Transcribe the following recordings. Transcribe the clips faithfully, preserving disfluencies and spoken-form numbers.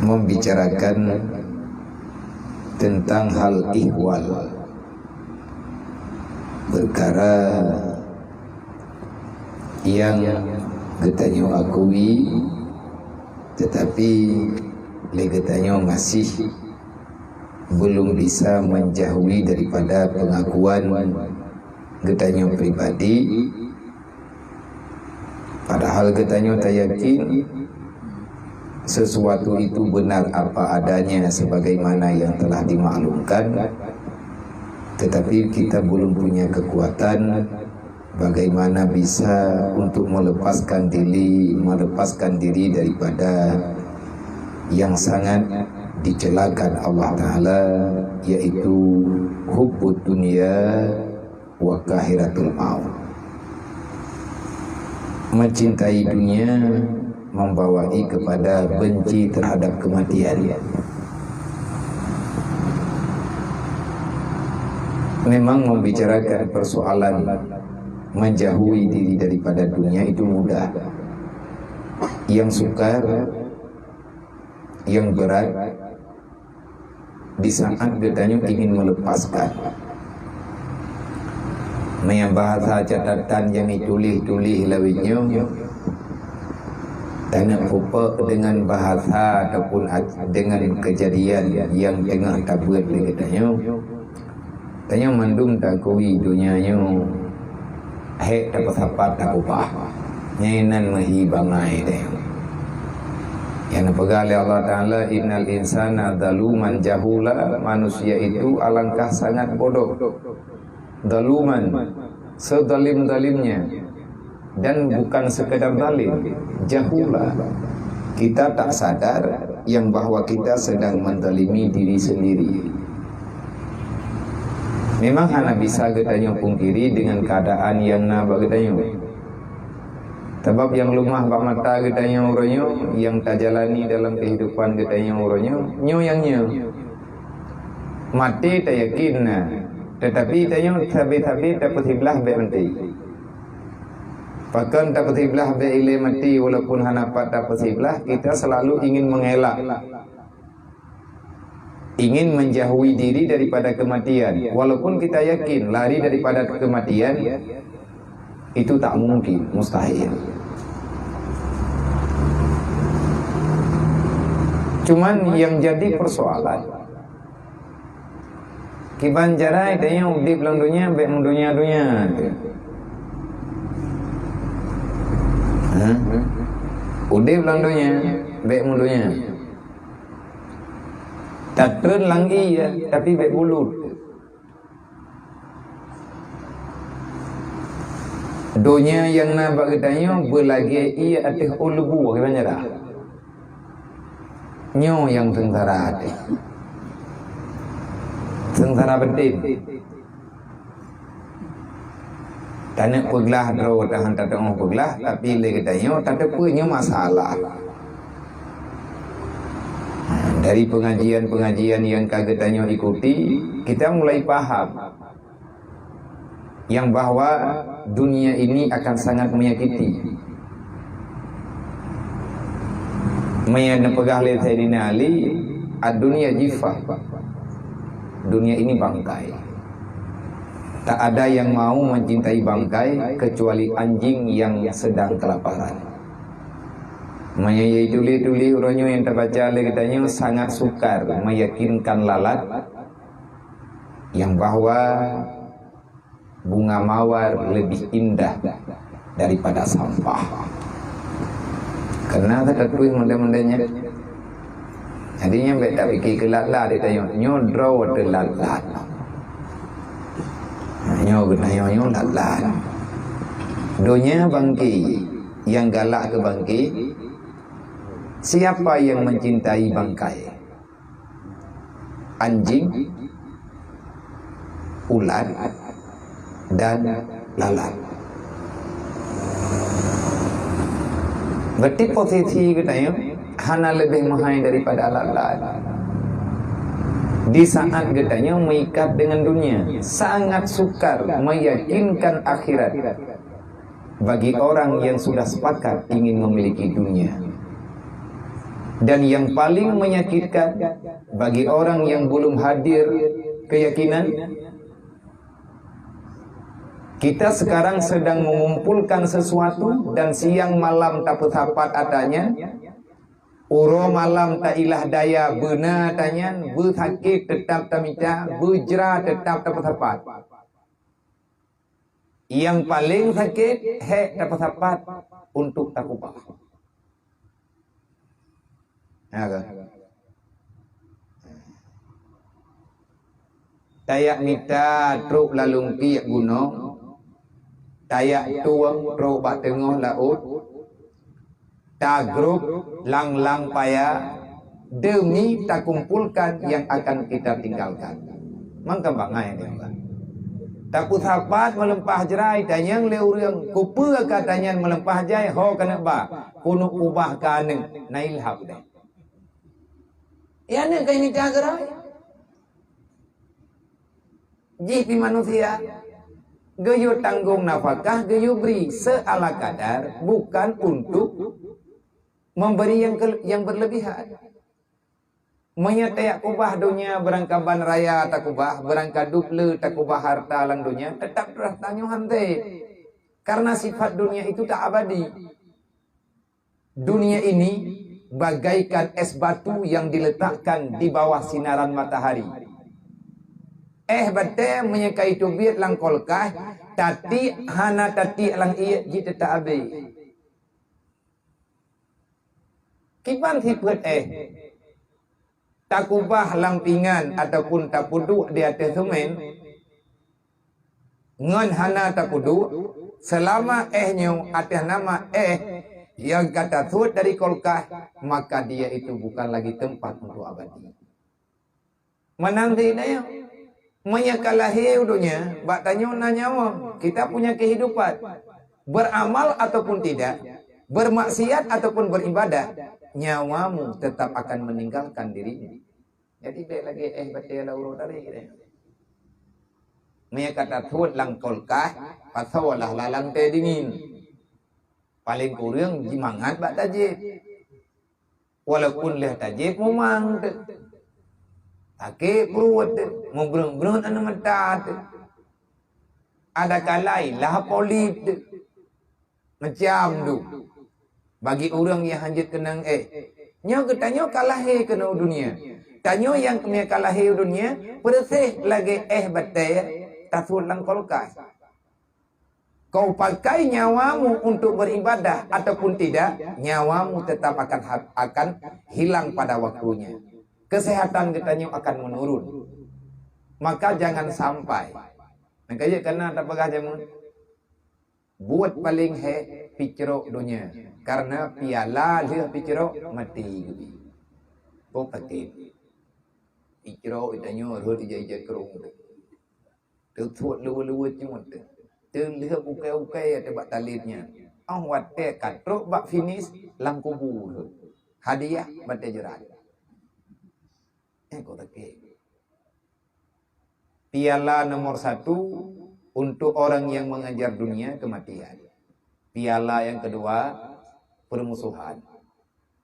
membicarakan tentang hal ihwal, perkara yang geutanyoe akui, tetapi lé geutanyoe masih belum bisa menjauhi daripada pengakuan geutanyoe pribadi. Padahal geutanyoe tayakin sesuatu itu benar apa adanya sebagaimana yang telah dimaklumkan, tetapi kita belum punya kekuatan bagaimana bisa untuk melepaskan diri, melepaskan diri daripada yang sangat dicelakan Allah Ta'ala, yaitu hubbud dunia wa karahiyyatul maut. Mencintai dunia membawai kepada benci terhadap kematian. Memang membicarakan persoalan menjauhi diri daripada dunia itu mudah. Yang sukar, yang berat, di saat geutanyoe ingin melepaskan. Meunyoe bahasa catatan nyang dituléh-tuléh lawét nyoe, taneuk peuphon deungon bahasa ataupun at-, deungon keujadian nyang teungoh tabeuet lé geutanyoe, tanyoe mandum takui donya nyoe hék tapeusapat takubah. Nyan nan meuhi bangai tanyoe. Nyang neupeugah lé Allah Ta'ala, "Innal insana zaluman jahula," manusia itu alangkah sangat bodoh. Zaluman, sezalim-zalimnya. Dan bukan sekadar zalim, jahula. Kita tak sadar yang bahwa kita sedang menzalimi diri sendiri. Memang hana bisa geutanyoe pungkiri dengan keadaan yang na bak geutanyoe. Sabab nyang leumah bak mata geutanyoe uroe nyoe, nyang tajalani dalam kehidupan geutanyoe uroe nyoe, nyoe nyang nyoe. Maté tayakin na, tetapi tanyoe sabe-sabe tapeusiblah bék maté. Pakon tapeusiblah bék ilée maté, walaupun hana pat tapeusiblah, kita selalu ingin mengelak. Ingin menjauhi diri daripada kematian. Walaupun kita yakin lari daripada kematian, itu tak mungkin, mustahil. Cuman yang jadi persoalan, kiban jarai tanyoe udeb lam donya bék meudonya-donya. Ha? Udeb lam donya bék meudonya. Tatrön lam ié, tapi bék bulut. Donya nyang na bak geutanyoe beulagée ié ateueh ôn leubu, kiban jarai. Nyoe nyang seungsara até. Seungsara batin. Taneuk peuglah droe tahan tateu'oh peuglah, tapi lé geutanyoe tateupeue nyoe masalah. Dari pengajian-pengajian yang ka geutanyoe ikuti, kita mulai paham yang bahwa dunia ini akan sangat menyakiti. Meunyoe neupeugah lé Saidina Ali, "Ad-dunya jifah." Dunia ini bangkai. Tak ada yang mau mencintai bangkai kecuali anjing yang sedang kelaparan. Meunyoe tuléh-tuléh uroe nyoe nyang tabaca lé geutanyoe sangat sukar meyakinkan lalat yang bahwa bunga mawar lebih indah daripada sampah. Karena tatatuih muda-mudanya. Jadi nyan bék tapike keu lat-lat, tanyoe nyoe droe teulat-lat. Nyoe geutanyoe nyoe lat-lat. Donya bangke, nyang galak keu bangke, siapa yang mencintai bangkai? Anjing, ulat, dan lalat. Berarti posisi geutanyoe hana leubeh meuhai daripada lalat. Di saat geutanyoe meuikat dengan dunia, sangat sukar meyakinkan akhirat bagi orang yang sudah sepakat ingin memiliki dunia. Dan yang paling menyakitkan bagi orang yang belum hadir keyakinan, kita sekarang sedang mengumpulkan sesuatu dan siang malam tapeusapat atanyan, uroe malam tailah daya beuna atanyan, beusakét tetap tamita, beujra tetap tapeusapat. Nyang paleng sakét, hék tapeusapat untuk takubah. Na kan? Tajak mita trok lalong tiek gunong, tajak tueng trok bak teungoh laôt, tagrôb lang-lang paya demi takumpulkan nyang akan kita tinggalkan. Mangka bangai deh, Pak. Tapeusapat meuleumpah jrai, tanyong lé ureuëng, kupeue ka tanyan meuleumpah jrai, ho keuneuk ba, keuneuk ubah keu aneuk, na ilham deh. Ya, aneuk ka mita jrai. Jih pih manusia, geuyue tanggong nafakah, geuyue bri seala kadar, bukan untuk memberi yang ke-, yang berlebihan. Meunyoe tajak kubah donya, beurangkaban raya takubah, beurangkadup le takubah harta lam donya, tetap rasa tanyoe han sép. Karena sifat dunia itu tak abadi. Dunia ini bagaikan es batu yang diletakkan di bawah sinaran matahari. Éh batée meunyoe ka iteubiet lam kulkas, tatiek hana tatiek lam iék jih teutap abée. Kiban sifeuet éh, takubah lam pingan ataupun tapeuduek di ateueh seumén, ngon hana tapeuduek, seulama éh nyoe ateueh nama éh nyang ka tasuet dari kulkas, maka dia itu bukan lagi tempat untuk abadi. Meunan sideh nyoe, meunyoe ka lahé u donya, bak tanyoe na nyawa, kita punya kehidupan. Beramal ataupun tidak, bermaksiat ataupun beribadah, nyawamu tetap akan meninggalkan dirimu. Jadi, bék lagée éh batée lam uroe tadi, gitu. Meunyoe ka tasuet lam kulkas, pasoe lah lam lantée dingin. Paleng kureueng jimangat bak tajieb. Walaupun lheueh tajieb mumang teuk, sakét pruet teuk, meubreueng-breueng aneuk mata teuk. Ada kalai lah polip teuk. Macam tu. Bagi ureuëng nyang hanjeuet keunong éh. Nyoe geutanyoe ka lahé keunoe u dunia. Tanyoe nyang keumiet ka lahé u dunia, peureuséh lagée éh batée tasuet lam kulkas. Kau pakai nyawamu untuk beribadah ataupun tidak, nyawamu tetap akan ha-, akan hilang pada waktunya. Kesehatan geutanyoe akan menurun. Maka jangan sampai. Maka jeuet kana tapeugah jameun. Buet paleng hék picrok donya, karena piala lheueh picrok maté geubi. Kok katé. Picrok tanyoe rhot ija-ija keurong. Teusuet luweue-luweue cumot teuh. Teulheueh ukai-ukai ateueh bak talét nyan. Óh watée ka trok bak finish lam kubu teuh. Hadiah batée jeurat. Eh, kok sakét. Piala nomor satu untuk orang yang mengejar dunia, kematian. Piala yang kedua, permusuhan.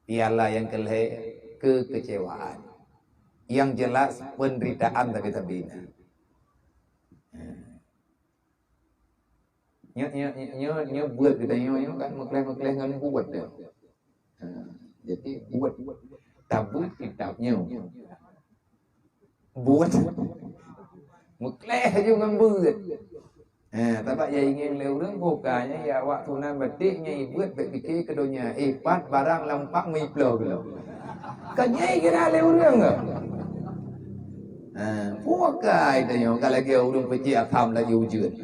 Piala nyang keu lhée, kekecewaan. Nyang jeulaih, peunderitaan sabe-sabe na. Nyoe, nyoe, nyoe, nyoe buet geutanyoe nyoe kan meukleh-meukleh ngon buet nyoe. Ha, jadi buet, tabeuet kitab nyoe. Buet. Meukleh laju ngon beuet. Ha, sabab ya ingin lé ureuëng buka nya, ya awak tunan batik nya ibeuet bek pike ke donya. Eh, pat barang lampak meiplo gelo. Kan nyai kira lé ureuëng ke? Ha, buka itu nyo, kalau lagi ureuëng pecik asam lagi ujeuen.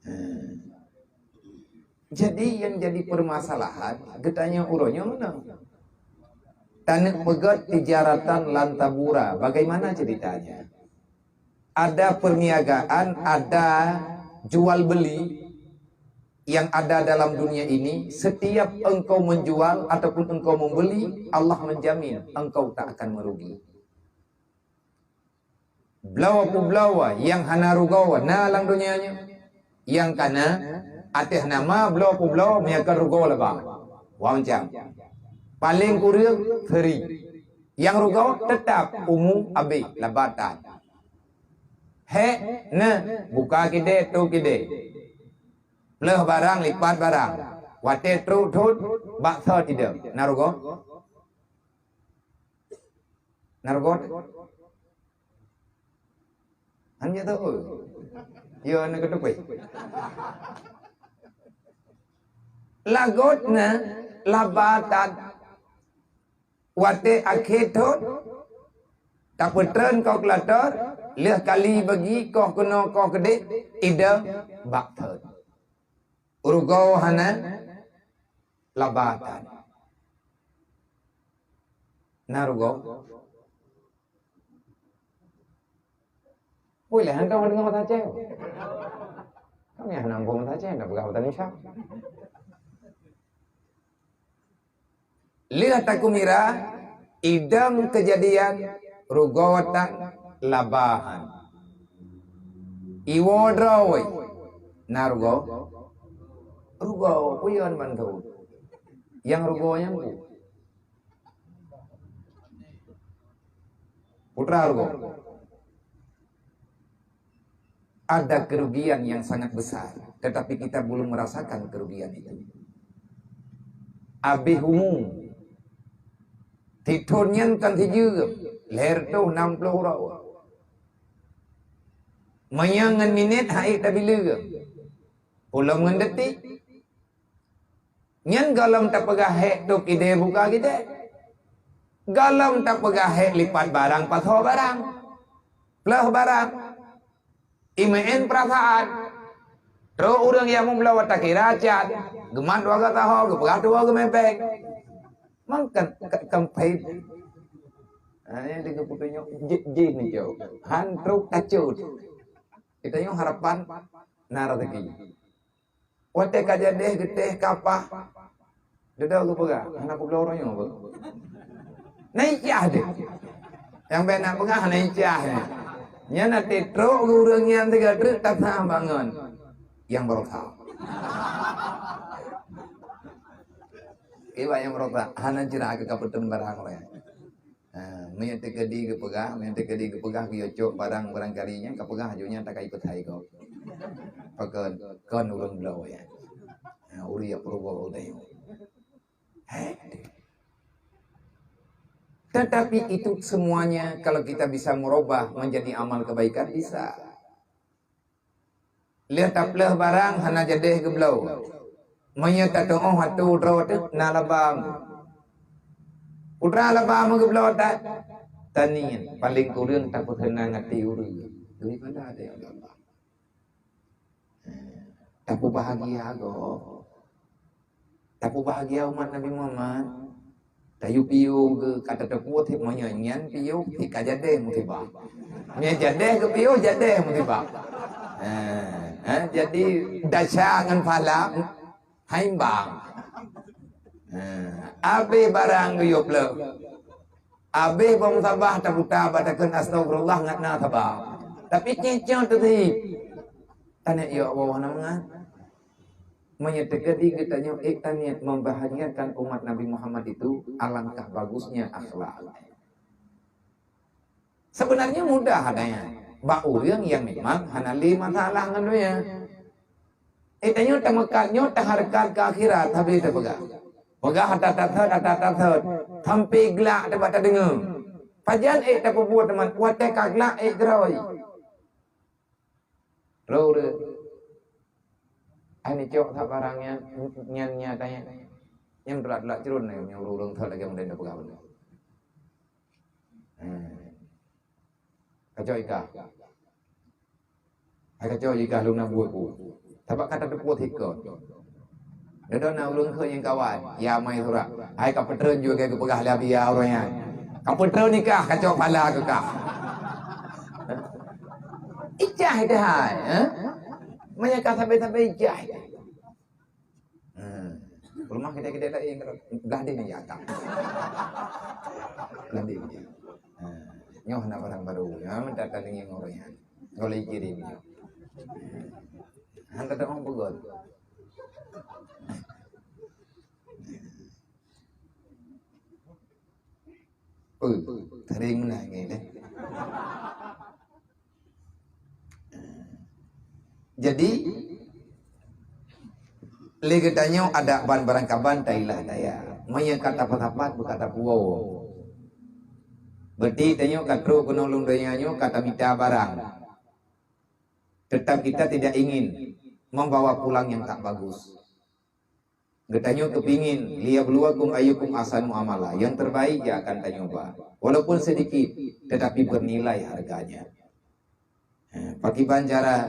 Ha. Jadi yang jadi permasalahan, geutanyoe uroe nyoe meunan. Taneuk peugét tijaratan lan tabura. Bagaimana ceritanya? Ada perniagaan, ada jual beli yang ada dalam dunia ini. Setiap engkau menjual ataupun engkau membeli, Allah menjamin engkau tak akan merugi. Bloe peubloe nyang hana rugoe na lam donya nyoe. Nyang kana ateueh nama bloe peubloe meunyoe ka rugoe laba. Wang cang. Paleng kureueng seri. Nyang rugoe teutap umu abéh laba tan. Hék, neuh, buka kidée, trok kidée. Pleueh barang, lipat barang. Watée trok thon, bak thot idong. Na rugoe? Na rugoe? Hana jatuh. Yo, na keutupéh. Lagot na laba tan. Watée akhé thon, tapeutreun kalkulator, lheueh kali bagi koh keunoe koh keudeh, idong bak thon. Rugoe hana, laba tan. Na rugoe? Boleh hantom deungoe bahasa Aceh. Kami hana muphom bahasa Aceh, hana peugah bahasa Indonesia. Lheueh takeumira, idong keujadian rugoe tan, laba han. Iwoe droe, na rugoe? Rugoe, peue nyang ban tho. Nyang rugoe nyan peue? Putra rugoe. Ada kerugian yang sangat besar, tetapi kita belum merasakan kerugian itu. Abéh umu, tithon nyan kan sijeuem, lhèe reutôh nam ploh uroe. Meunyoe ngon minét han ék tabileue, pulom ngon detik. Nyan gohlom tapeugah hék trok kidée buka kidée. Gohlom tapeugah hék lipat barang pasoe barang. Pleueh barang. Imeu'en peurasaan. Trok ureuëng nyang meubloe takira cat, geumat dua gata ho, geupeugah tuwoe geumepeng. Mangken ka-, kampanye. Ha, nyang di geupeutunyok jih, jih ni jauh. Han trok tacut. Kita nyoe harapan na rezeki. Watée ka jadeh geutéh kapah, dudoe geupeugah, "Hana kubloe uroe nyoe, Beuh." Na icah deh. Nyang bèk na peugah, na icah nyan. Nyan até trok ureuëng nyan tiga treuk tasah bangon. Nyang beurota. Iba nyang beurota, hana jira keu kapeuteun barang laén. Ha, meunyoe teukeudi geupeugah, meunyoe teukeudi geupeugah geuyue cok barang barangkali nyan, kapeugah aju nyan takai peuthai gob. Pakon, kon ureuëng bloe nyan. Ha, ureuëng nyang peurugoe udeb. Hei. Tetapi itu semuanya kalau kita bisa merubah menjadi amal kebaikan, bisa. Lheueh tapleueh barang hana jadeh geubloe. Meunyoe tatu'oh atu droe teuh na laba. Putra laba meugeubloe that. Taniet, paléng kureueng tapeuseunang até ureuëng. Daripada ada nyang laba. Tapeubahagia gob. Tapeubahagia umat Nabi Muhammad. Tayue piôh geuh ka tateupeue that meunyoe nyan piôh, ka jadeh musibah. Meunyoe jadeh geupiôh, jadeh musibah. Ha, ha, jadi desya ngon pahala haimbang. Ha, abéh barang geuyue pleueh. Abéh bông sabah taputa bak takheun astagfirullah ngat na saba. Tapi cicong teuhib. Tanet ya Allah na mangat. Meunyoe teukeudi geutanyoe ék taniet membahagiakan umat Nabi Muhammad itu, alangkah bagusnya akhlak. Sebenarnya mudah adanya bak ureuëng nyang memang hana lé masalah ngon donya. Ék tanyoe tameukat nyoe tahareukat keu akhirat, habéh tapeugah. Peugah ata tasot, ata tasot, sampai glak teubak tadeungoe. Pajan ék tapeubuet teuma watée ka glak ék keurôi. Roh ureuëng. Ai neucok that barang nyan, nyan nyata nyan. Nyang drak-drak ceurun nyan, nyang ureuëng that lagée model peugah beuna. Hmm. Kacok ikah. Hai kacok ikah lôn na buet ku. Sabab ka tateupeue sikon. Deungon na ureuëng kheun nyang kawan, ya mai surak. Hai ka peutreun juga geupeugah lé Abi ya ureuëng nyan. Ka peutreun nikah, kacok pala keu kah. Ijah deh hai, eh? Meunyoe ka sabe-sabe ijah deh. Hmm. Rumah kita-kita lain, gadih ni ya tak. Gadih ni. Hmm. Nyoh na barang baru. Ya, minta tanding yang orang yang. Kalau kirim. Hang kata orang pegot. Sering meunan nyan deh. Jadi, lé geutanyoe adak ban barangkaban tailah daya. Meunyoe ka tapat-tapat, buka tapuwoe. Berarti tanyoe ka trok keunoe lam donya nyoe ka tamita barang. Tetap kita tidak ingin membawa pulang yang tak bagus. Geutanyoe keupingin, "Liyabluwakum ayyukum ahsanu amala." Yang terbaik ya akan tanyoe ba. Walaupun sedikit, tetapi bernilai harganya. Eh, pakiban cara,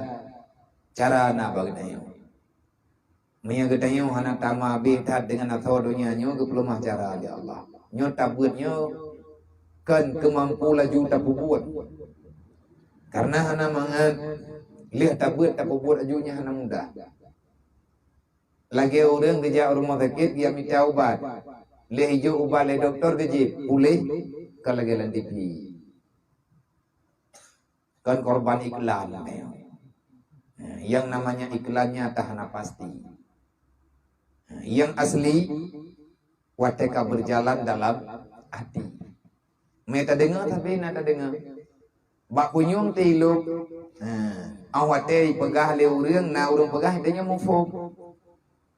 cara na bak geutanyoe. Meunyoe geutanyoe hana tama abéh that deungon asoe donya nyoe, geupeuleumah cara lé Allah. Nyoe tabeuet nyoe kon keumampu laju tapeubuet. Karena hana mangat lheueh tabeuet tapeubuet laju nyan hana mudah. Lagée ureuëng geujak u rumoh sakét geujak mita ubat. Lheueh ijok ubat lé dokto geujieb, puléh kon lagée lam T V. Kon korban iklan. Yang namanya iklannya tak hana pasti. Yang asli watée ka berjalan dalam hati. Mé tadeungoe tapi na tadeungoe. Bak punyueng teulok. Ha, óh watée peugah lé ureuëng, na ureuëng peugah tanyoe muphom.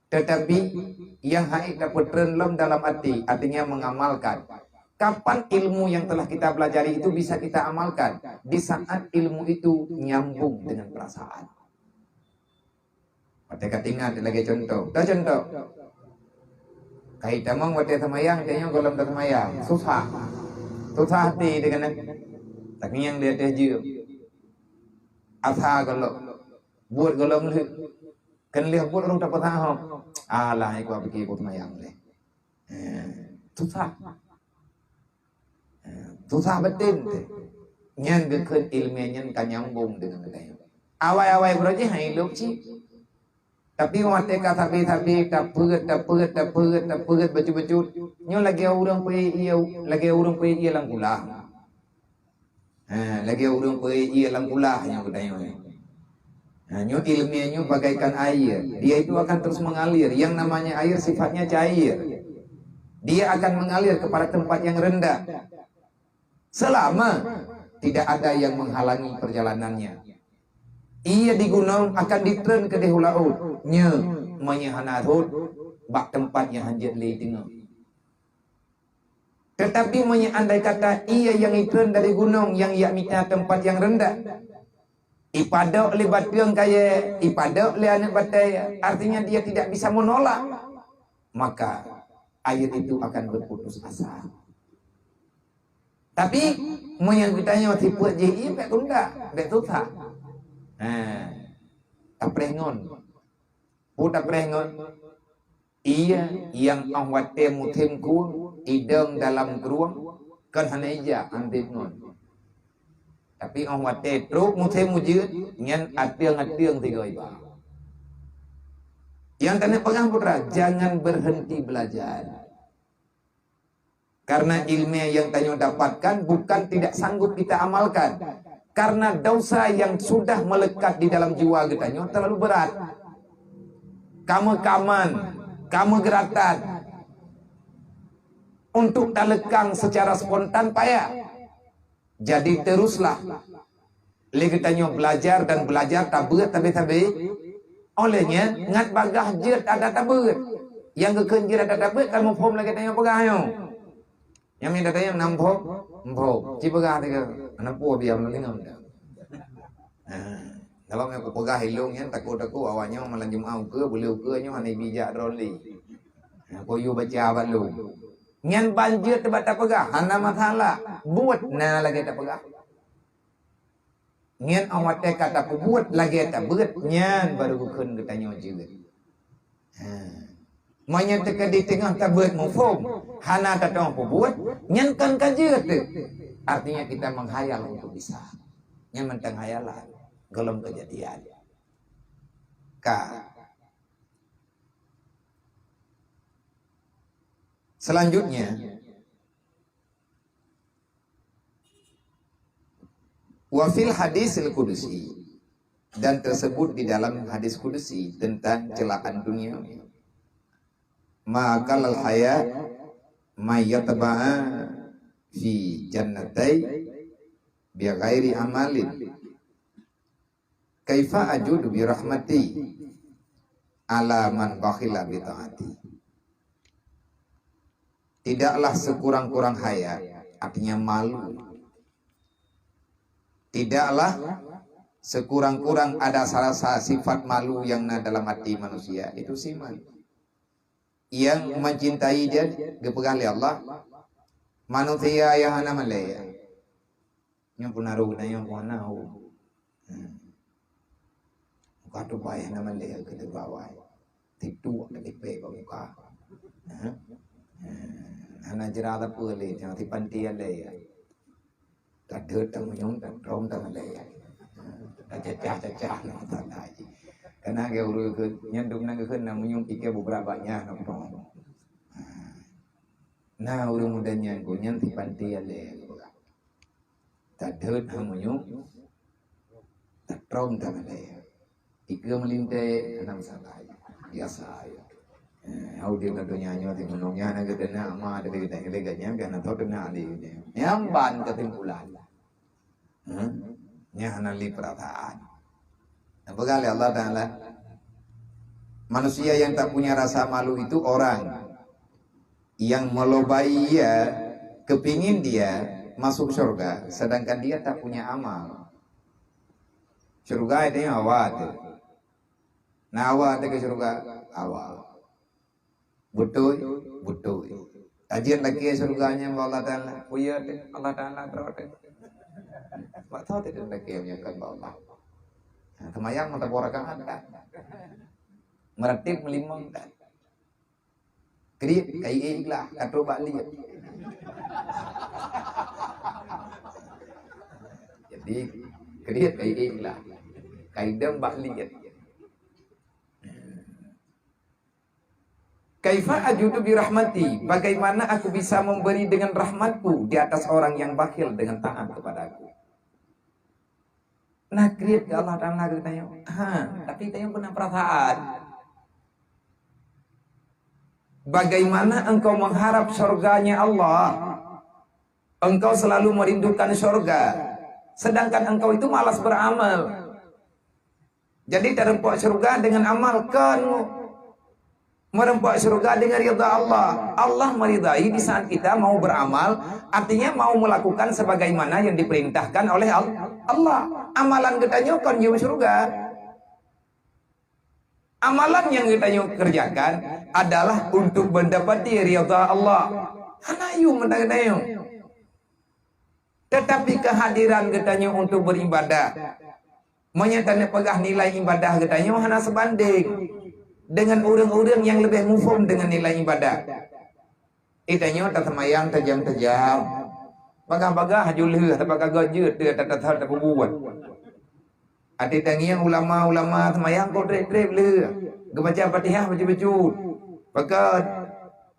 Tetapi yang hai tapeutreun lom dalam hati, artinya mengamalkan. Kapan ilmu yang telah kita pelajari itu bisa kita amalkan? Di saat ilmu itu nyambung dengan perasaan. Watée ka teuingat lagée contoh. Dah contoh. Kai tamong watée seumayang, tanyoe gohlom taseumayang. Susah. Susah hati deuh keunan. Tangieng di ateueh jeuem. Asa gohlom. Buet gohlom lheueh. Keu lheueh buet rhung tapeusahoe. Alah, ikua pike ku seumayang lé. Eh, susah. Eh, susah beutôi teuh. Nyan geukheun iéleumé nyan ka nyambong deungon geutanyoe. Awai-awai uroe jih hana ilok cit. Tapi watée ka sabe-sabe tapeuet, tapeuet, tapeuet, tapeuet bacut-bacut, nyoe lagée ureuëng peuet ié, lagée ureuëng peuet ié lam kulah. Ha, lagée ureuëng peuet ié lam kulah nyoe geutanyoe. Ha, nyoe iéleumé nyoe bagaikan air. Dia itu akan terus mengalir. Yang namanya air sifatnya cair. Dia akan mengalir kepada tempat yang rendah. Selama tidak ada yang menghalangi perjalanannya. Ié di gunong akan ditreun keudeh u laôt. Nyoe, meunyoe hana rhot, bak teumpat nyang hanjeuet lé teungoh. Tetapi meunyoe andai kata ié nyang itreun dari gunong nyang jak mita teumpat nyang rendah, ipadok lé bateueng kayée, ipadok lé aneuëk batée, artinya dia tidak bisa menolak, maka air itu akan berputus asa. Tapi meunyoe geutanyoe sifeuet jih ié, bék gundah, bék susah. Ha, tapreh ngon. Peue tapreh ngon? Ié nyang óh watée musém krueng idong dalam krueng, kon hana ijak anteuk ngon. Tapi óh watée trok musém ujeuen, nyan ateueng-ateueng sigoe iba. Nyang taneuk peugah putra, jangan berhenti belajar. Karena ilmu yang tanyoe dapatkan bukan tidak sanggup kita amalkan. Karena dosa yang sudah melekat di dalam jiwa geutanyoe terlalu berat. Kameukaman, kameugeuratan untuk talekang secara spontan payah. Jadi teruslah lé geutanyoe belajar dan belajar tabeuet sabe-sabe. Oleh nyan, ngat bagah jeuet adat tabeuet. Nyang geukheun jeuet adat tabeuet kan muphom lagée tanyoe peugah nyoe. Nyang minta tanyong nam phom, phom. Ci peugah tiga, aneuk po biar meulingam dah. Nah, kalau nyang kupeugah ilong nyan takot-takot awak nyoe malam Jumat ukeue, boleh ukeue nyoe hana bijak droe lé. Nah, ko yue baca bak lôn. Nyan ban jeuet bak tapeugah, hana masalah. Buet na lagée tapeugah. Nyan óh watée ka tapeubuet lagée tabeuet, nyan barô geukheun geutanyoe jeuet. Ha. Meunyoe teuka di teungoh tabeuet muphom, hana tatong peubuet, nyan kon ka jeuet teuh. Artinya kita menghayal untuk bisa. Nyan mantong hayalan, gohlom keujadian. Ka. Selanjutnya, wa fil hadisil qudsi, dan tersebut di dalam hadis qudsi tentang celaan dunia. Ma kalal haya may yatba'a fi jannatai bi ghairi amalin. Kaifa ajudu bi rahmati ala man bakhila bi taati. Tidaklah sekurang-kurang haya, artinya malu. Tidaklah sekurang-kurang ada salah sa-, sifat malu yang na dalam hati manusia, itu sifat yang mencintai dia, geupeugah lé Allah, manusia yang hana malée. Nyoe pun harôh geutanyoe pun hana ho. Hmm. Muka tu payah na malée keu teurawai. Titu ada lipek bak muka. Ha? Hmm. Hana jera apa lé, tengah tipanti alai. Tadeuet tamunyueng, tatrom tamalée. Tacacah-cacah na tanda jih. Karena ke ureueng ke nyan dum nang ke na munyueng pike beberapa banyak na putong. Ha. Nah, ureueng muda nyan ku nyan tipanti alai. Tadeuet tamunyueng, tatrom tamalée. Ikeue meulintée, hana masalah. Biasa ya. Eh, hau di donya nyoe di gunong nyan, hana geuteunak ma, dari kita kali ganya, hana tahu teunak di dunia. Nyang ban kesimpulan. Hmm? Nyan hana li perasaan. Apa kali Allah Ta'ala? Manusia yang tak punya rasa malu itu orang yang melobai ia, kepingin dia masuk syurga, sedangkan dia tak punya amal. Syurga itu yang awak tu. Nah, awak tu ke syurga, awak. Beutôi, beutôi. Kajian lagi syurga nya Allah Ta'ala. Oh ya, Allah Ta'ala terus. Mak tahu tidak lagi yang akan Allah. Nah, semayang mata boraka ada. Meratib melimang ada. Kriet, kai ikhlas, ka trok bak liet. Jadi, kriet, kai ikhlas, kai dem bak liet. Kaifa ajudu bi rahmati, bagaimana aku bisa memberi dengan rahmatku di atas orang yang bakhil dengan taat kepada aku? Nah, kriet ke Allah Ta'ala ke tanyoe. Ha, tapi tanyoe pernah perasaan. Bagaimana engkau mengharap syurganya Allah? Engkau selalu merindukan syurga, sedangkan engkau itu malas beramal. Jadi, tareumpok syurga dengan amal, kon meureumpok syurga dengan ridha Allah. Allah meridai di saat kita mau beramal, artinya mau melakukan sebagaimana yang diperintahkan oleh Al-, Allah. Amalan geutanyoe kon yum syurga. Amalan yang geutanyoe kerjakan adalah untuk mendapati ridha Allah. Hana yum mata geutanyoe. Tetapi kehadiran geutanyoe untuk beribadah, meunyoe taneuk peugah nilai ibadah geutanyoe hana sebanding dengan ureueng-ureueng nyang leubeh muphom dengan nilai ibadah. Geutanyoe tasemayang tajam-tajam, bagah-bagah aju lheueh, tapagah jeuet teuh, tatathat tapeubuet. Até tangieng ulama-ulama seumayang kok treb-treb le. Geubaca Fatihah bacut-bacut. Pakat.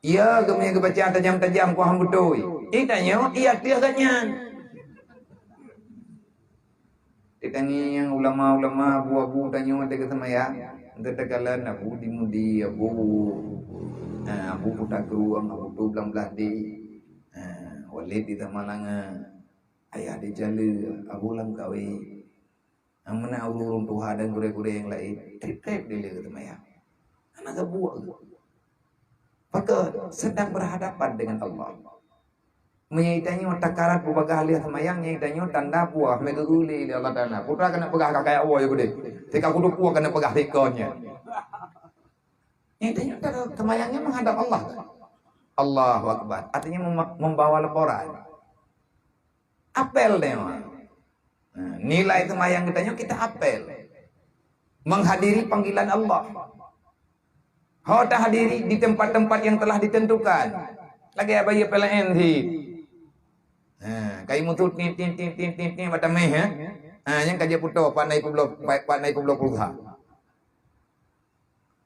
Ya, geumeuye geubaca tajam-tajam kok han beutôi. Ie tanyoe, ie ateueh gobnyan. Até tangieng ulama-ulama, abu-abu tanyoe até geuseumayang. Enteuk takalon abu di mudi, abu. Ha, abu Puta Krueng, abu tu Blang Blahdeh. Ha, Walid di Tamalanga. Ayah di Jale, abu Langkawi. Nyang meunan ureueng-ureueng tuha dan gurée-gurée nyang laén, treb-treb dilée geuseumayang. Hana geubuet geuh. Pakon? Sedang berhadapan dengan Allah. Meunyoe tanyoe takarat beubagah lheueh seumayang, nyan tanyoe tanda puih lé geuguléh lé Allah Taala. Putra keuneuk peugah ka kaya woe ya geude. Tika kudu puih keuneuk peugah sikon nyan. Nyan tanyoe tanda seumayang nyan menghadap Allah. Allahu Akbar. Artinya mem-, membawa laporan. Apel deh, Mak. Nah, nilai seumayang kita nyoe kita apel. Menghadiri panggilan Allah. Ho tahadiri di tempat-tempat yang telah ditentukan. Lagée abah P L N sih. Ha, kai mutu tin tin tin tin tin tin mata meh, ha. Ha, nyang ka jeuet puto pat na ipubloe, pat na ipubloe pulsa.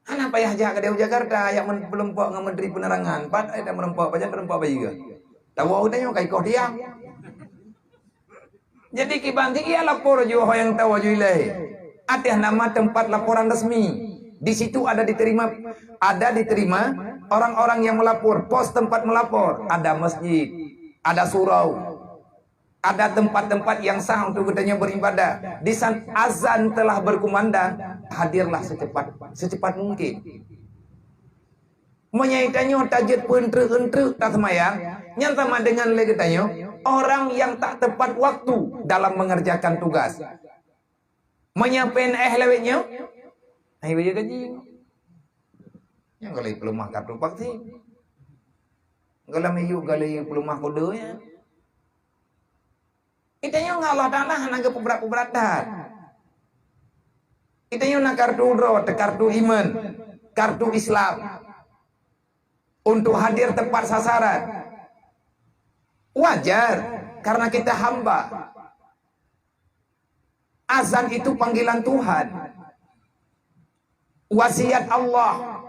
Hana payah jak keudeh u Jakarta, jak men-, meureumpok ngon Menteri Penerangan. Pat ai ta meureumpok, pajan meureumpok bayeue. Tawoe u tanyoe ka ikoh tiang. Jadi kiban ti ia lapor ju ho nyang tawoe ju ilée. Ateueh nama tempat laporan resmi. Di situ ada diterima, ada diterima orang-orang yang melapor, pos tempat melapor, ada masjid. Ada surau, ada tempat-tempat yang sah untuk geutanyoe beribadah. Di saat azan telah berkumandang, hadirlah secepat secepat mungkin. Meunyoe tanyoe tajeuet peuntreuk-euntreuk taseumayang, nyan sama dengan lé geutanyoe orang yang tak tepat waktu dalam mengerjakan tugas. Meunyoe P N S lawét nyoe, hai bajée gaji. Nyang galai peuleumah kartu vaksin. Galai miyueb galai peuleumah kode nyan. Geutanyoe ngon Allah Taala hana geupeubrat-peubrat that. Geutanyoe na kartu droe, kartu iman, kartu Islam. Untuk hadir tepat sasaran. Wajar, karena kita hamba. Azan itu panggilan Tuhan. Wasiat Allah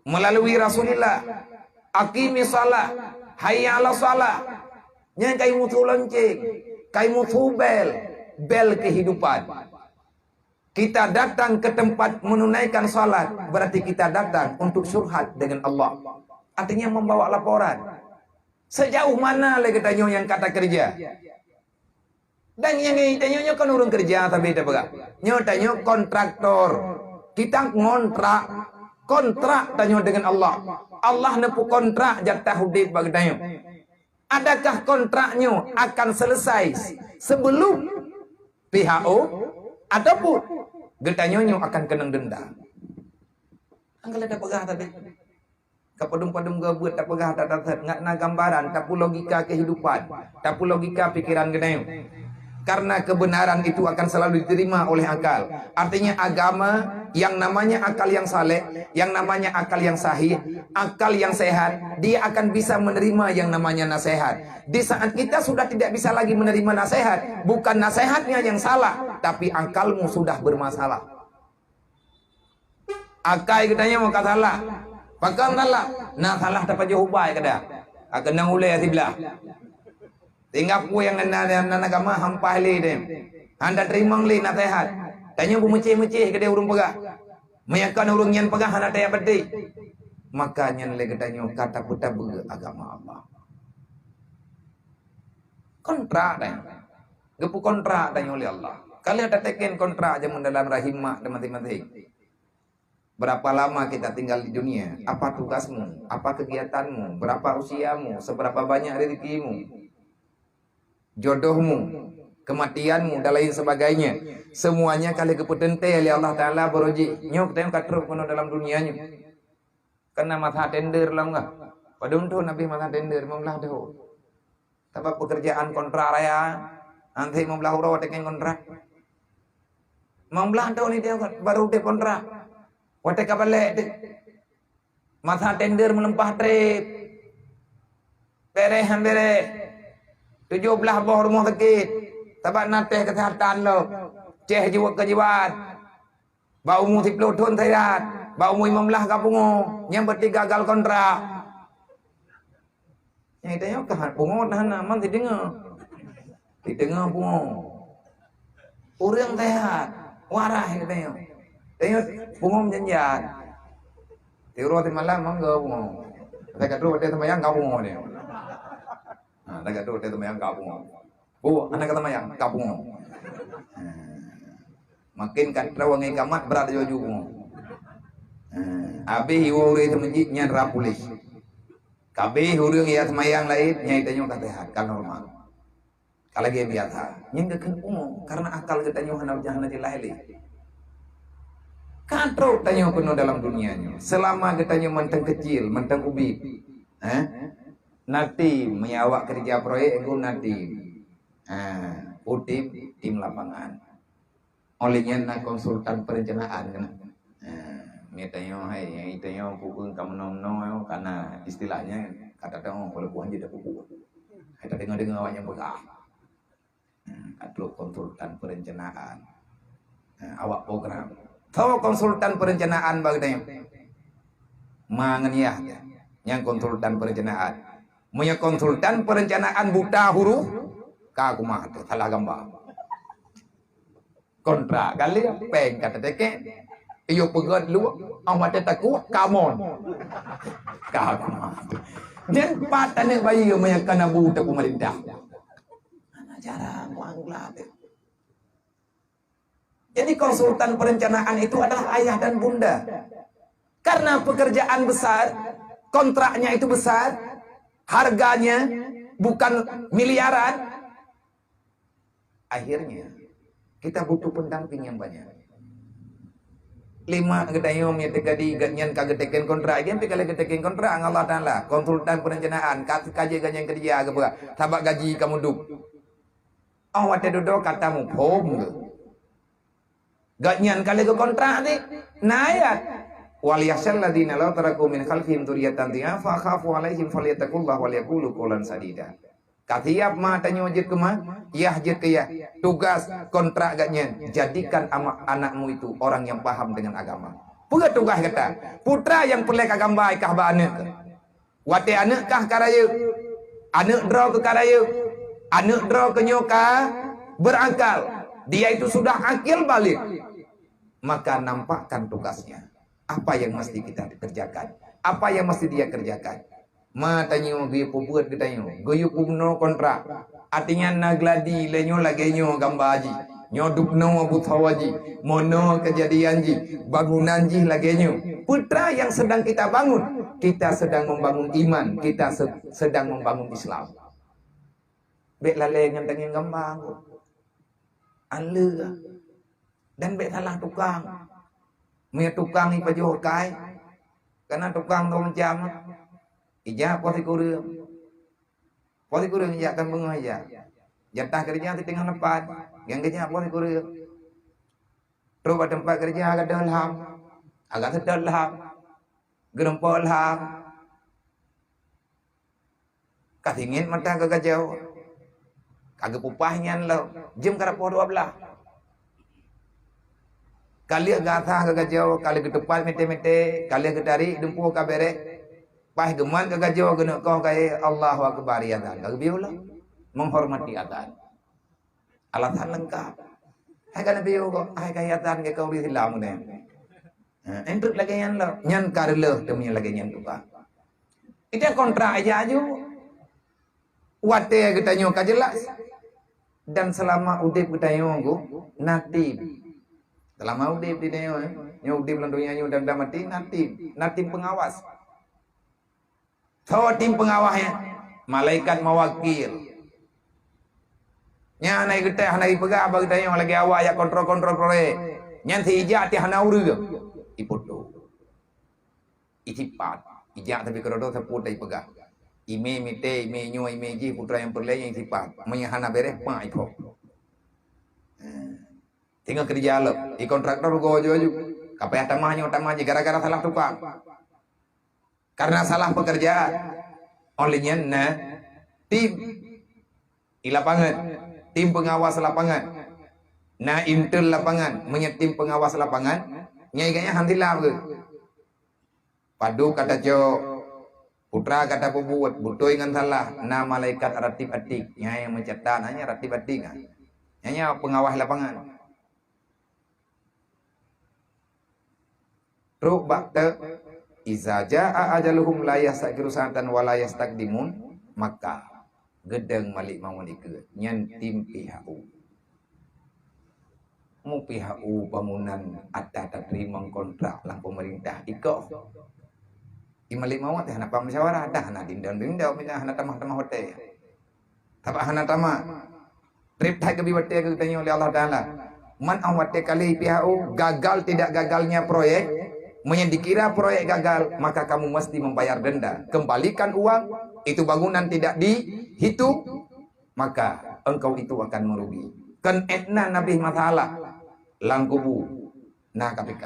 melalui Rasulullah, "Aqimi shalah, hayya 'ala shalah." Nyan kai musu lonceng, kai musu bel, bel kehidupan. Kita datang ke tempat menunaikan salat, berarti kita datang untuk syurhat dengan Allah. Artinya membawa laporan. Sejauh mana lé geutanyoe nyang ka takeureuja? Dan nyang geutanyoe nyoe kan ureuëng keureuja, tapi tapeugah. Nyoe tanyoe kontraktor. Kita ngontrak, kontrak tanyoe dengan Allah. Allah neupeu kontrak jatah udeb bak geutanyoe. Adakah kontrak nyoe akan selesai sebelum P H O ataupun geutanyoe nyoe akan keunong denda? Angkala tapeugah tadi. Ka padum-padum geubuet tapeugah that-that, ngat na gambaran, tapi logika kehidupan, tapi logika pikiran geutanyoe. Karena kebenaran itu akan selalu diterima oleh akal. Artinya agama yang namanya akal yang saleh, yang namanya akal yang sahih, akal yang sehat, dia akan bisa menerima yang namanya nasihat. Di saat kita sudah tidak bisa lagi menerima nasihat, bukan nasihatnya yang salah, tapi akalmu sudah bermasalah. Akai geutanyoe ka salah. Pakon salah? Na salah tapajoh ubai kada. Ka keunong ulée siblah. Tinggai peue nyang na, na, na agama hampah lé deh. Hana teurimong lé naseuhat. Tanyoe beumeucéh-meucéh keudeh ureuëng peugah. Meunyo kon ureuëng nyan peugah hana tajak beutôi. Maka nyan lé geutanyoe ka tapeutabeu agama Allah. Kontrak deh. Geupeu kontrak tanyoe lé Allah. Ka lheueh tateken kontrak jameun dalam rahim mak dan maséng-maséng. Berapa lama kita tinggal di dunia? Apa tugasmu? Apa kegiatanmu? Berapa usiamu? Seberapa banyak rezekimu? Jodohmu, kematianmu, dan lain sebagainya. Semuanya ka lheueh geupeuteuntée lé Allah Taala baroe jih. Nyoe geutanyoe ka trok keunoe dalam dunia nyoe. Kana masa tender lom kah? Padum thon habéh masa tender, limong blaih thon. Sabab pekerjaan kontrak raya, nanti limong blaih uroe watée keu kontrak. Limong blaih thon itu baru udeb kontrak. Watée ka balek teuh. Masa tender meuleumpah treb. Bereh han bereh. Tujoh blaih boh rumoh sakét. Sabab na tes kesehatan lom. Ceh jiweuek keu jiban. Bak umu siploh thon seuhat. Bak umu limong blaih ka pungo. Nyan berarti gagal kontrak. Nyang geutanyoe ka pungo na hana, man sideungoe. Sideungoe pungo. Ureuëng seuhat, waras geutanyoe. Tanyoe pungo meujanjian. Tiroe simalam mang geu pungo. Lagak tu watée seumayang ka pungo dia. Ha, lagak tu watée seumayang ka pungo. Bu, hana ka seumayang, ka pungo. Ha. Makin ka trok ngon kamat brat laju pungo. Ha. Habéh iwoe ureuëng teumeujik nyan rab puléh. Kabéh ureuëng nyang seumayang laén, nyang tanyoe ka seuhat, ka normal. Ka lagée biasa. Nyan geukheun pungo, karena akal geutanyoe hana, hana jeulaih lé. Ka trok tanyoe keunoe dalam dunia nyoe. Selama geutanyoe mantong keucil, mantong ubit. Eh? Na tim, meunyo awak keureuja proyek, guna tim. Ha, u tim, tim lapangan. Oleh nyan na konsultan perencanaan kan. Ha, nyan tanyoe hai, nyan tanyoe pukon ka meunoe-meunoe, karena istilahnya kata tanyoe walaupun hana tapupuk. Hai tadeungoe-deungoe awak nyan peugah. Ha, ka trok konsultan perencanaan. Ha, awak program. Soe konsultan perencanaan bak geutanyoe? Ma ngon yah, nyang konsultan perencanaan. Meunyo konsultan perencanaan buta huruf, ka kumaha teuh, salah gamba. Kontrak kali, péng ka tateken. Iyo peugét luwah, ah watée takue, come on. Come on. Dan pat aneuk bayi meunyo ka na bu teupemerintah. Mana cara muanglah. Jadi konsultan perencanaan itu adalah ayah dan bunda. Karena pekerjaan besar, kontraknya itu besar, harganya bukan miliaran, akhirnya kita butuh pendamping yang banyak. Lima geutanyoe meunyo teujadi gobnyan ka geuteken kontrak, jadi ka lheueh geuteken kontrak ngon Allah Taala, konsultan perencanaan, ka, ka jeuet gobnyan keureuja geupeugah, sabab gaji ka mudub. Oh watée dudoe ka tamuphom geuh. Gobnyan ka lheueh geukontrak teuh. Na ayat, "Wal yakhsyal ladzina law taraku min khalfihim dzurriyyatan dhi'afa khafu 'alaihim falyattaqullaha wal yaqulu qaulan sadida." Ka siap ma tanyoe jeuet keu ma, yah jeuet keu yah. Tugas kontrak gobnyan, jadikan ama-, anakmu itu orang yang paham dengan agama. Peue tugas gata? Putra nyang peureulée ka gamba i kah bak aneuk kah. Watée aneuk kah ka rayeuk, aneuk droe keuh ka rayeuk, aneuk droe keuh nyoe ka berakal, dia itu sudah akil baligh, maka nampakkan tugasnya. Apa yang mesti kita kerjakan? Apa yang mesti dia kerjakan? Ma tanyoe geuyue peubuet geutanyoe, geuyue peubunoe kontrak. Artinya na gladi lé nyoe lagée nyoe gamba jih. Nyoe dubnoe beusoe jih, meunoe keujadian jih, bangunan jih lagée nyoe. Putra yang sedang kita bangun, kita sedang membangun iman, kita se-, sedang membangun Islam. Bék lalée ngon tangieng gamba. Anleuh. Dan bék salah tukang. Meunyoe tukang ipajoh kai, kana tukang tu macam, ijak poh sikureueng. Poh sikureueng ijak kan beungoh ijak. Jatah keureuja siteungoh lapan, nyang geujak poh sikureueng. Trok bak teumpat keureuja gadôh lham, agak seutôt lham, geureumpok lham. Ka singiet mata geugajoe, ka geupupah nyan lom, jeuem karab poh dua blaih. Ka lheueh gasa geugajoe, ka lheueh geutupat mete-mete, ka lheueh geutarék dumpeue ka béreh, paih geumat geugajoe geuneuk koh kayée, Allahu Akbar, ya azan ka geubiyeu lom, menghormati azan. Alasan leungkap. Hai ka neubiyeu kok, hai ka yatan keu ureueng Islam nyan. Ha, enteuk lagée nyan lom. Nyan ka reuloh teumanyong lagée nyan tukang. Ita kontrak aja aju. Watée geutanyoe ka jelas. Dan seulama udeb geutanyoe gu, na tim. Seulama udeb di tanyoe, nyoe udeb lam donya nyoe dan, dan mati, na tim. Na tim pengawas. Soe tim pengawas nyan? Malaikat mawakil. Nyan hana geuteuh, hana jipeugah bak geutanyoe lagée awak jak kontrol-kontrol proyek. Nyan si ijak ti hana ureueng. Iputu. Isipat. Ijak tapi keudroe-droe seupôt dan ipeugah. Ime mite, ime nyoe, ime jih, putra nyang peureulée nyang isipat. Meunyoe hana béreh, pak iphok. Teungoh keureuja lom, di kontraktor rugoe aju-aju. Ka payah tamah nyoe tamah jih gara-gara salah tukang. Karena salah pekerjaan. Oleh nyan na tim di lapangan, tim pengawas lapangan. Na intel lapangan, meunyoe tim pengawas lapangan, nyai gaya han silap ke? Padub ka tacok, putra ka tapeubuet, beutôi ngon salah, na malaikat ratib atid, nyai nyang meucatat, hana ratib atid nyan. Nyan pengawas lapangan. Trok bak teuk, "Iza jaa ajaluhum la yastakhiru sa'atan wa la yastakdimun," maka geudong Malik Mahmud ikeue, nyan tim P H U. Mu P H U bangunan ata tateurimong kontrak lam pemerintah ikoh. Di Malik Mahmud hana pam musyawarah, dah hana dindong-dindong, hana tamah-tamah hotel. Sabab hana tamah. Trép that geubri watée geutanyoe lé Allah Taala. Man 'oh watée ka lheueh P H U, gagal tidak gagalnya proyek, meunyoe dikira proyek gagal, maka kamu mesti membayar denda. Kembalikan uang, itu bangunan tidak dihitung, maka engkau itu akan merugi. Kon étna nabih masalah lam kubu na K P K.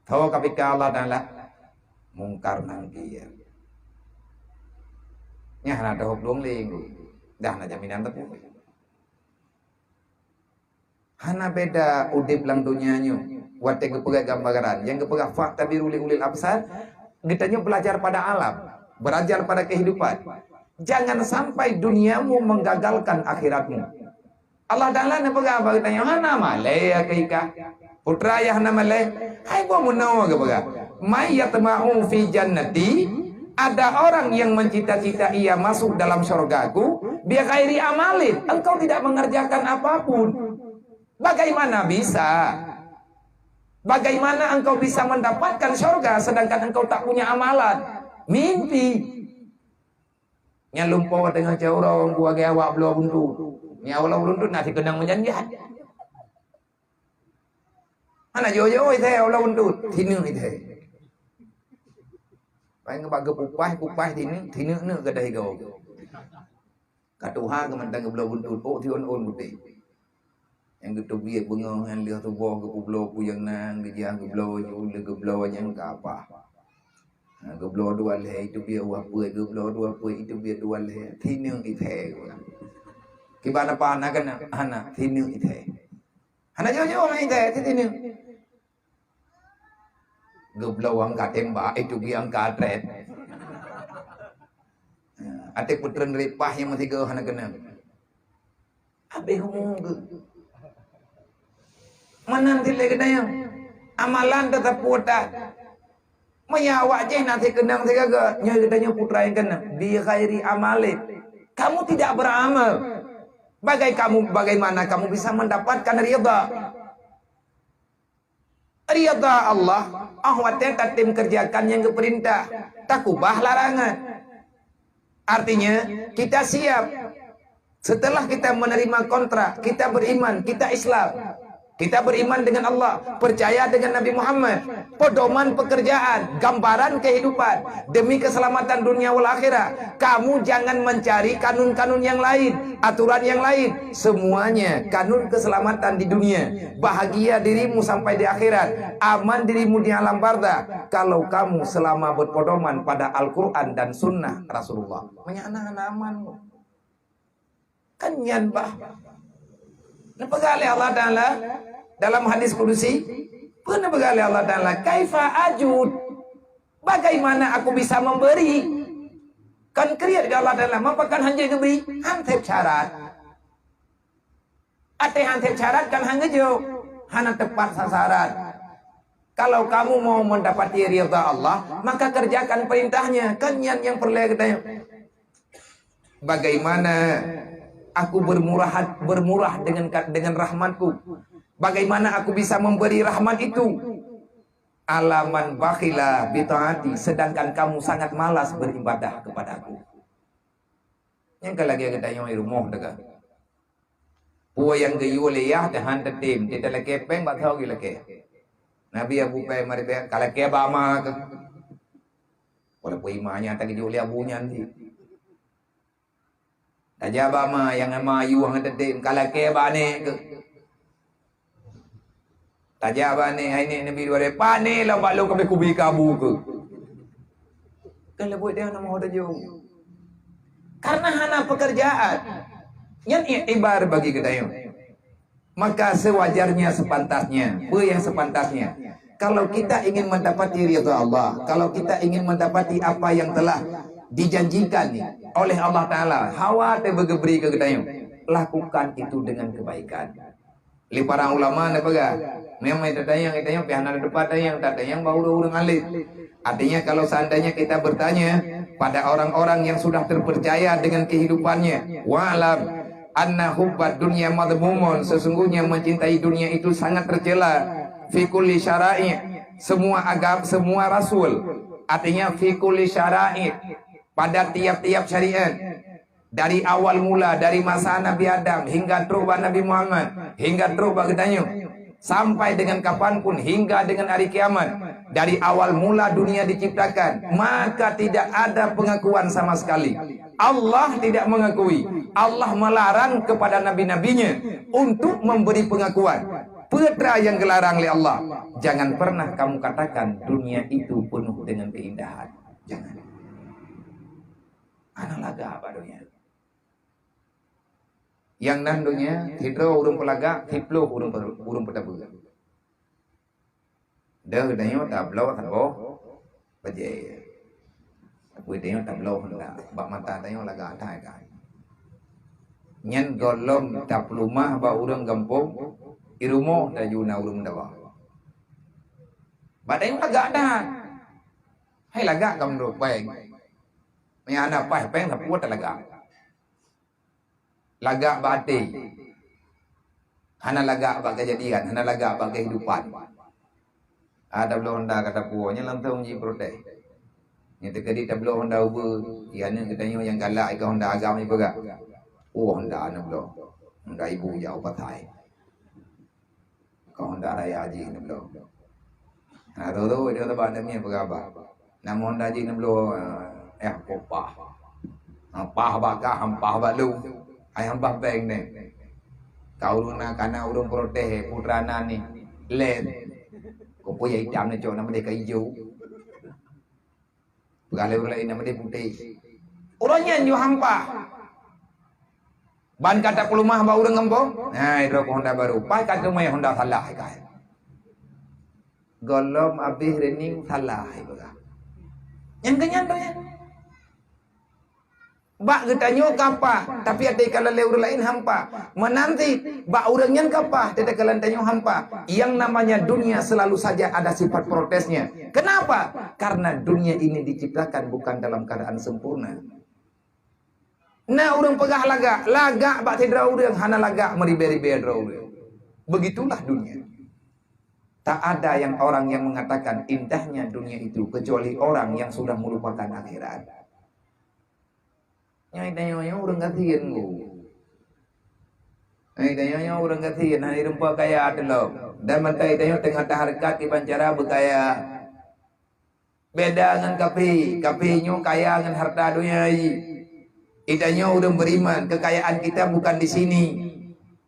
Tho K P K Allah Taala, Mungkar Nangkir. Nyan hana teuhôb lôn lé, dah na jaminan teupeu. Hana beda udeb lam donya nyoe, watée geupeugah gambaran, nyang geupeugah fa'tabiru li ulil absar, geutanyoe belajar pada alam, belajar pada kehidupan. Jangan sampai duniamu menggagalkan akhiratmu. Allah Taala neupeugah bak geutanyoe, "Hana malée keu ikah. Putra nyang hana malèe, hai boh meunoe geupeugah, "May yatma'u fi jannati," ada orang yang mencita-cita ia masuk dalam syurga-Ku, "bi ghairi amalin," engkau tidak mengerjakan apapun. Bagaimana bisa? Bagaimana engkau bisa mendapatkan syurga sedangkan engkau tak punya amalan? Mimpi. Nyan lumpoe teungoh cawrong, ku lagèe awak bloe buntut. Nyan awak bloe buntut na sikeunong meujan-jan. Hana jôh-jôh ithèe awak bloe buntut, sineuk ithèe. Paléng bak geupupah, kupah sineuk, sineuk-neuk gadôh igoe. Ka tuha keu mantong geubloe buntut, ôk siôn-ôn putéh. Nyang geuteubiet beungoh nyan lheueh suboh geupeubloe peue nyang na, geujak geubloe ju, lheueh geubloe nyan ka apa. Ha, geubloe dua lhèe, iteubiet dua peuet, geubloe dua peuet, iteubiet dua lhèe, sineuk ithèe. Kiban apa na keunan? Hana, sineuk ithèe. Hana jôh-jôh ngon ithèe, sineuk. Geubloe angka tembak, iteubiet angka trét. Ha, até peutreun ripah nyang meusigoe hana keunong. Habéh umu geuh. Meunan cit lé geutanyoe. Amalan teusapeue that. Meunyoe awak jih na sikeunong sigaga, nyoe geutanyoe putra nyang keunong. Bi ghairi amalin. Kamu tidak beramal. Bagai kamu, bagaimana kamu bisa mendapatkan ridha? Ridha Allah, 'oh watèe tatem keureujakan nyang geupeurintah, takubah larangan. Artinya, kita siap. Setelah kita menerima kontrak, kita beriman, kita Islam. Kita beriman dengan Allah, percaya dengan Nabi Muhammad, pedoman pekerjaan, gambaran kehidupan demi keselamatan dunia wal akhirah. Kamu jangan mencari kanun-kanun yang lain, aturan yang lain. Semuanya kanun keselamatan di dunia. Bahagia dirimu sampai di akhirat, aman dirimu di alam barzakh kalau kamu selama berpedoman pada Al-Quran dan Sunnah Rasulullah. Meunyo hana, hana aman. Kan nyan bah. Neupeugah lé Allah Taala dalam hadis kudusi, peue neupeugah lé Allah Taala, "Kaifa ajud?" Bagaimana aku bisa memberi? Kan kriet keu Allah Taala, meupakan hana geubri, han sép syarat. Até han sép syarat kan han geujok, hana teupat sasaran. Kalau kamu mau mendapati ridha Allah, maka kerjakan perintahnya. Kan nyan nyang peureulèe geutanyoe. Bagaimana aku bermurah hat-, bermurah dengan ka-, dengan rahmatku? Bagaimana aku bisa memberi rahmat itu? Ala man bakhila bi taati, sedangkan kamu sangat malas beribadah kepadaku. Nyang ka lagèe geutanyoe di rumoh teuka. Peue nyang geuyue lé yah teuhan teutem, teutalakèe péng bak thau geulakèe. Nabi Abu Pè mari bèk ka lakèe bak ma keuh. Walaupun imannya tak geujok lé Abu nyan cit. Tajak bak ma nyang ma yue ngon teutem, ka lakèe bak nèk keuh. Tajak bak nèk, hai nèk, neubi dua ribèe, pane lam bak lôn ka bèk kubi kabu keuh. Kan leubuet dia nama hoda jong. Karena hana pekerjaan. Nyan iktibar bagi geutanyoe. Maka sewajarnya, sepantasnya, peue nyang sepantasnya. Kalau kita ingin mendapati ridha Allah, kalau kita ingin mendapati apa yang telah dijanjikan oleh Allah Taala, hawa teuh beugeubri keu geutanyoe, lakukan itu dengan kebaikan. Lé para ulama neupeugah, memang tatanyong, tatanyong, pih hana teupeu tatanyong, tatanyong bak ureueng-ureueng alim. Artinya, kalau seandainya kita bertanya pada orang-orang yang sudah terpercaya dengan kehidupannya, wa'lam anna hubbad dunya madhmumun, sesungguhnya mencintai dunia itu sangat tercela. Fi kulli syara'i, semua agam-, semua rasul, artinya fi kulli syara'i, pada tiap-tiap syariat, dari awal mula, dari masa Nabi Adam hingga trok bak Nabi Muhammad, hingga trok bak geutanyoe, sampai dengan kapanpun, hingga dengan hari kiamat, dari awal mula dunia diciptakan, maka tidak ada pengakuan sama sekali. Allah tidak mengakui. Allah melarang kepada nabi-nabinya untuk memberi pengakuan. Peue teuma nyang geularang lé Allah? Jangan pernah kamu katakan dunia itu penuh dengan keindahan. Jangan. Hana lagak bak donya. Nyang nan donya, sidroe ureueng peulagak, siplôh ureueng pe-, ureueng peutabeueng. Deuh tanyoe tabloe saboh bajèe. Tapi tanyoe tabloe honda, bak mata tanyoe lagak that kan. Nyan gohlom tapeuleumah bak ureueng gampông, di rumoh taju na ureueng meudawa. Bak tanyoe lagak that. Hai lagak ka meunurot péng. Meunyo hana paih péng, sapeue talagak. Lagak bak até. Hana lagak bak keujadian, hana lagak bak kehidupan. Ah, tabloe honda ka tapuwoe, nyan langsong jiprotes. Nyan teukeudi tabloe honda ubeut, ya, aneuk geutanyoe nyang galak, ikeu honda agam jipeugah. Oh, honda aneuk bloe. Honda ibu jak u pasai. Ka honda raya jih neubloe. Ha, tu, tu, dia teuba aneuk miet peugah bah. Nama honda jih neubloe, eh, eh, pah. Ha, pah bak kah, hampah bak lôn. Hai hampah bank neh. Ka ureueng na, kana ureueng protes, eh, putra na ni. Lem. Kok peue ya itam ni cok, nama dia ka ijo. Peugah lé ureueng laén, nama dia putéh. Ureueng nyan nyoe hampah. Ban ka tapeuleumah bak ureueng gampông. Nah, idroe keu honda barô. Pai ka teumé honda salah, hai kai. Gohlom abéh rening salah, hai peugah. Nyang keunyan tu nyan. Bak geutanyoe ka pah, tapi até ka lé ureueng laén hampah. Meunan cit, bak ureueng nyan ka pah, teuka lam tanyoe hampah. Yang namanya dunia selalu saja ada sifat protesnya. Kenapa? Karena dunia ini diciptakan bukan dalam keadaan sempurna. Na ureueng peugah lagak, lagak bak sidroe ureueng, hana lagak meuribée-ribée droe ureueng. Begitulah dunia. Tak ada yang orang yang mengatakan indahnya dunia itu kecuali orang yang sudah melupakan akhirat. Nyang tanyoe nyoe ureueng gasien, Bu. Nyang tanyoe nyoe ureueng gasien, hana jideungoe kaya teulom. Dan mantong tanyoe teungoh tahareukat kiban cara beukaya. Beda ngon kafé, kafé nyoe kaya ngon harta donya jih. Tanyoe ureueng beriman, kekayaan kita bukan di sini.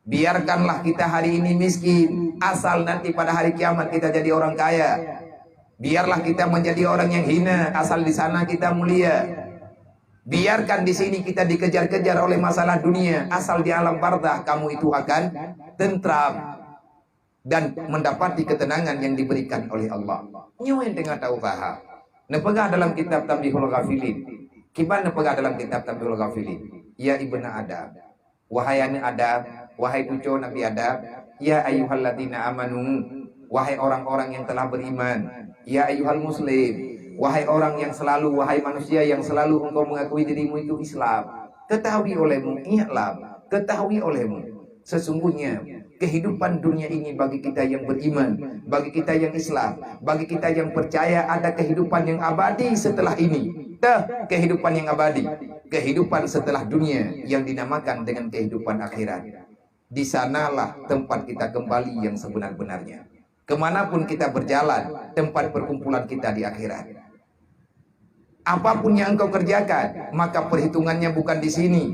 Biarkanlah kita hari ini miskin, asal nanti pada hari kiamat kita jadi orang kaya. Biarlah kita menjadi orang yang hina, asal di sana kita mulia. Biarkan di sini kita dikejar-kejar oleh masalah dunia, asal di alam barzakh kamu itu akan tentram dan mendapati ketenangan yang diberikan oleh Allah. Nyoe nyang teungoh ta-usaha. Neupeugah dalam kitab Tanbihul Ghafilin. Kiban neupeugah dalam kitab Tanbihul Ghafilin. Ya ibna Adam. Wahai aneuk Adam, wahai cuco Nabi Adam, ya ayyuhalladzina amanu, wahai orang-orang yang telah beriman, ya ayyuhal muslim, wahai orang yang selalu, wahai manusia yang selalu engkau mengakui dirimu itu Islam, ketahui olehmu, ingatlah, ketahui olehmu, sesungguhnya kehidupan dunia ini bagi kita yang beriman, bagi kita yang Islam, bagi kita yang percaya ada kehidupan yang abadi setelah ini. Tah, kehidupan yang abadi. Kehidupan setelah dunia yang dinamakan dengan kehidupan akhirat. Di sanalah tempat kita kembali yang sebenar-benarnya. Kemanapun kita berjalan, tempat perkumpulan kita di akhirat. Apapun yang engkau kerjakan, maka perhitungannya bukan di sini.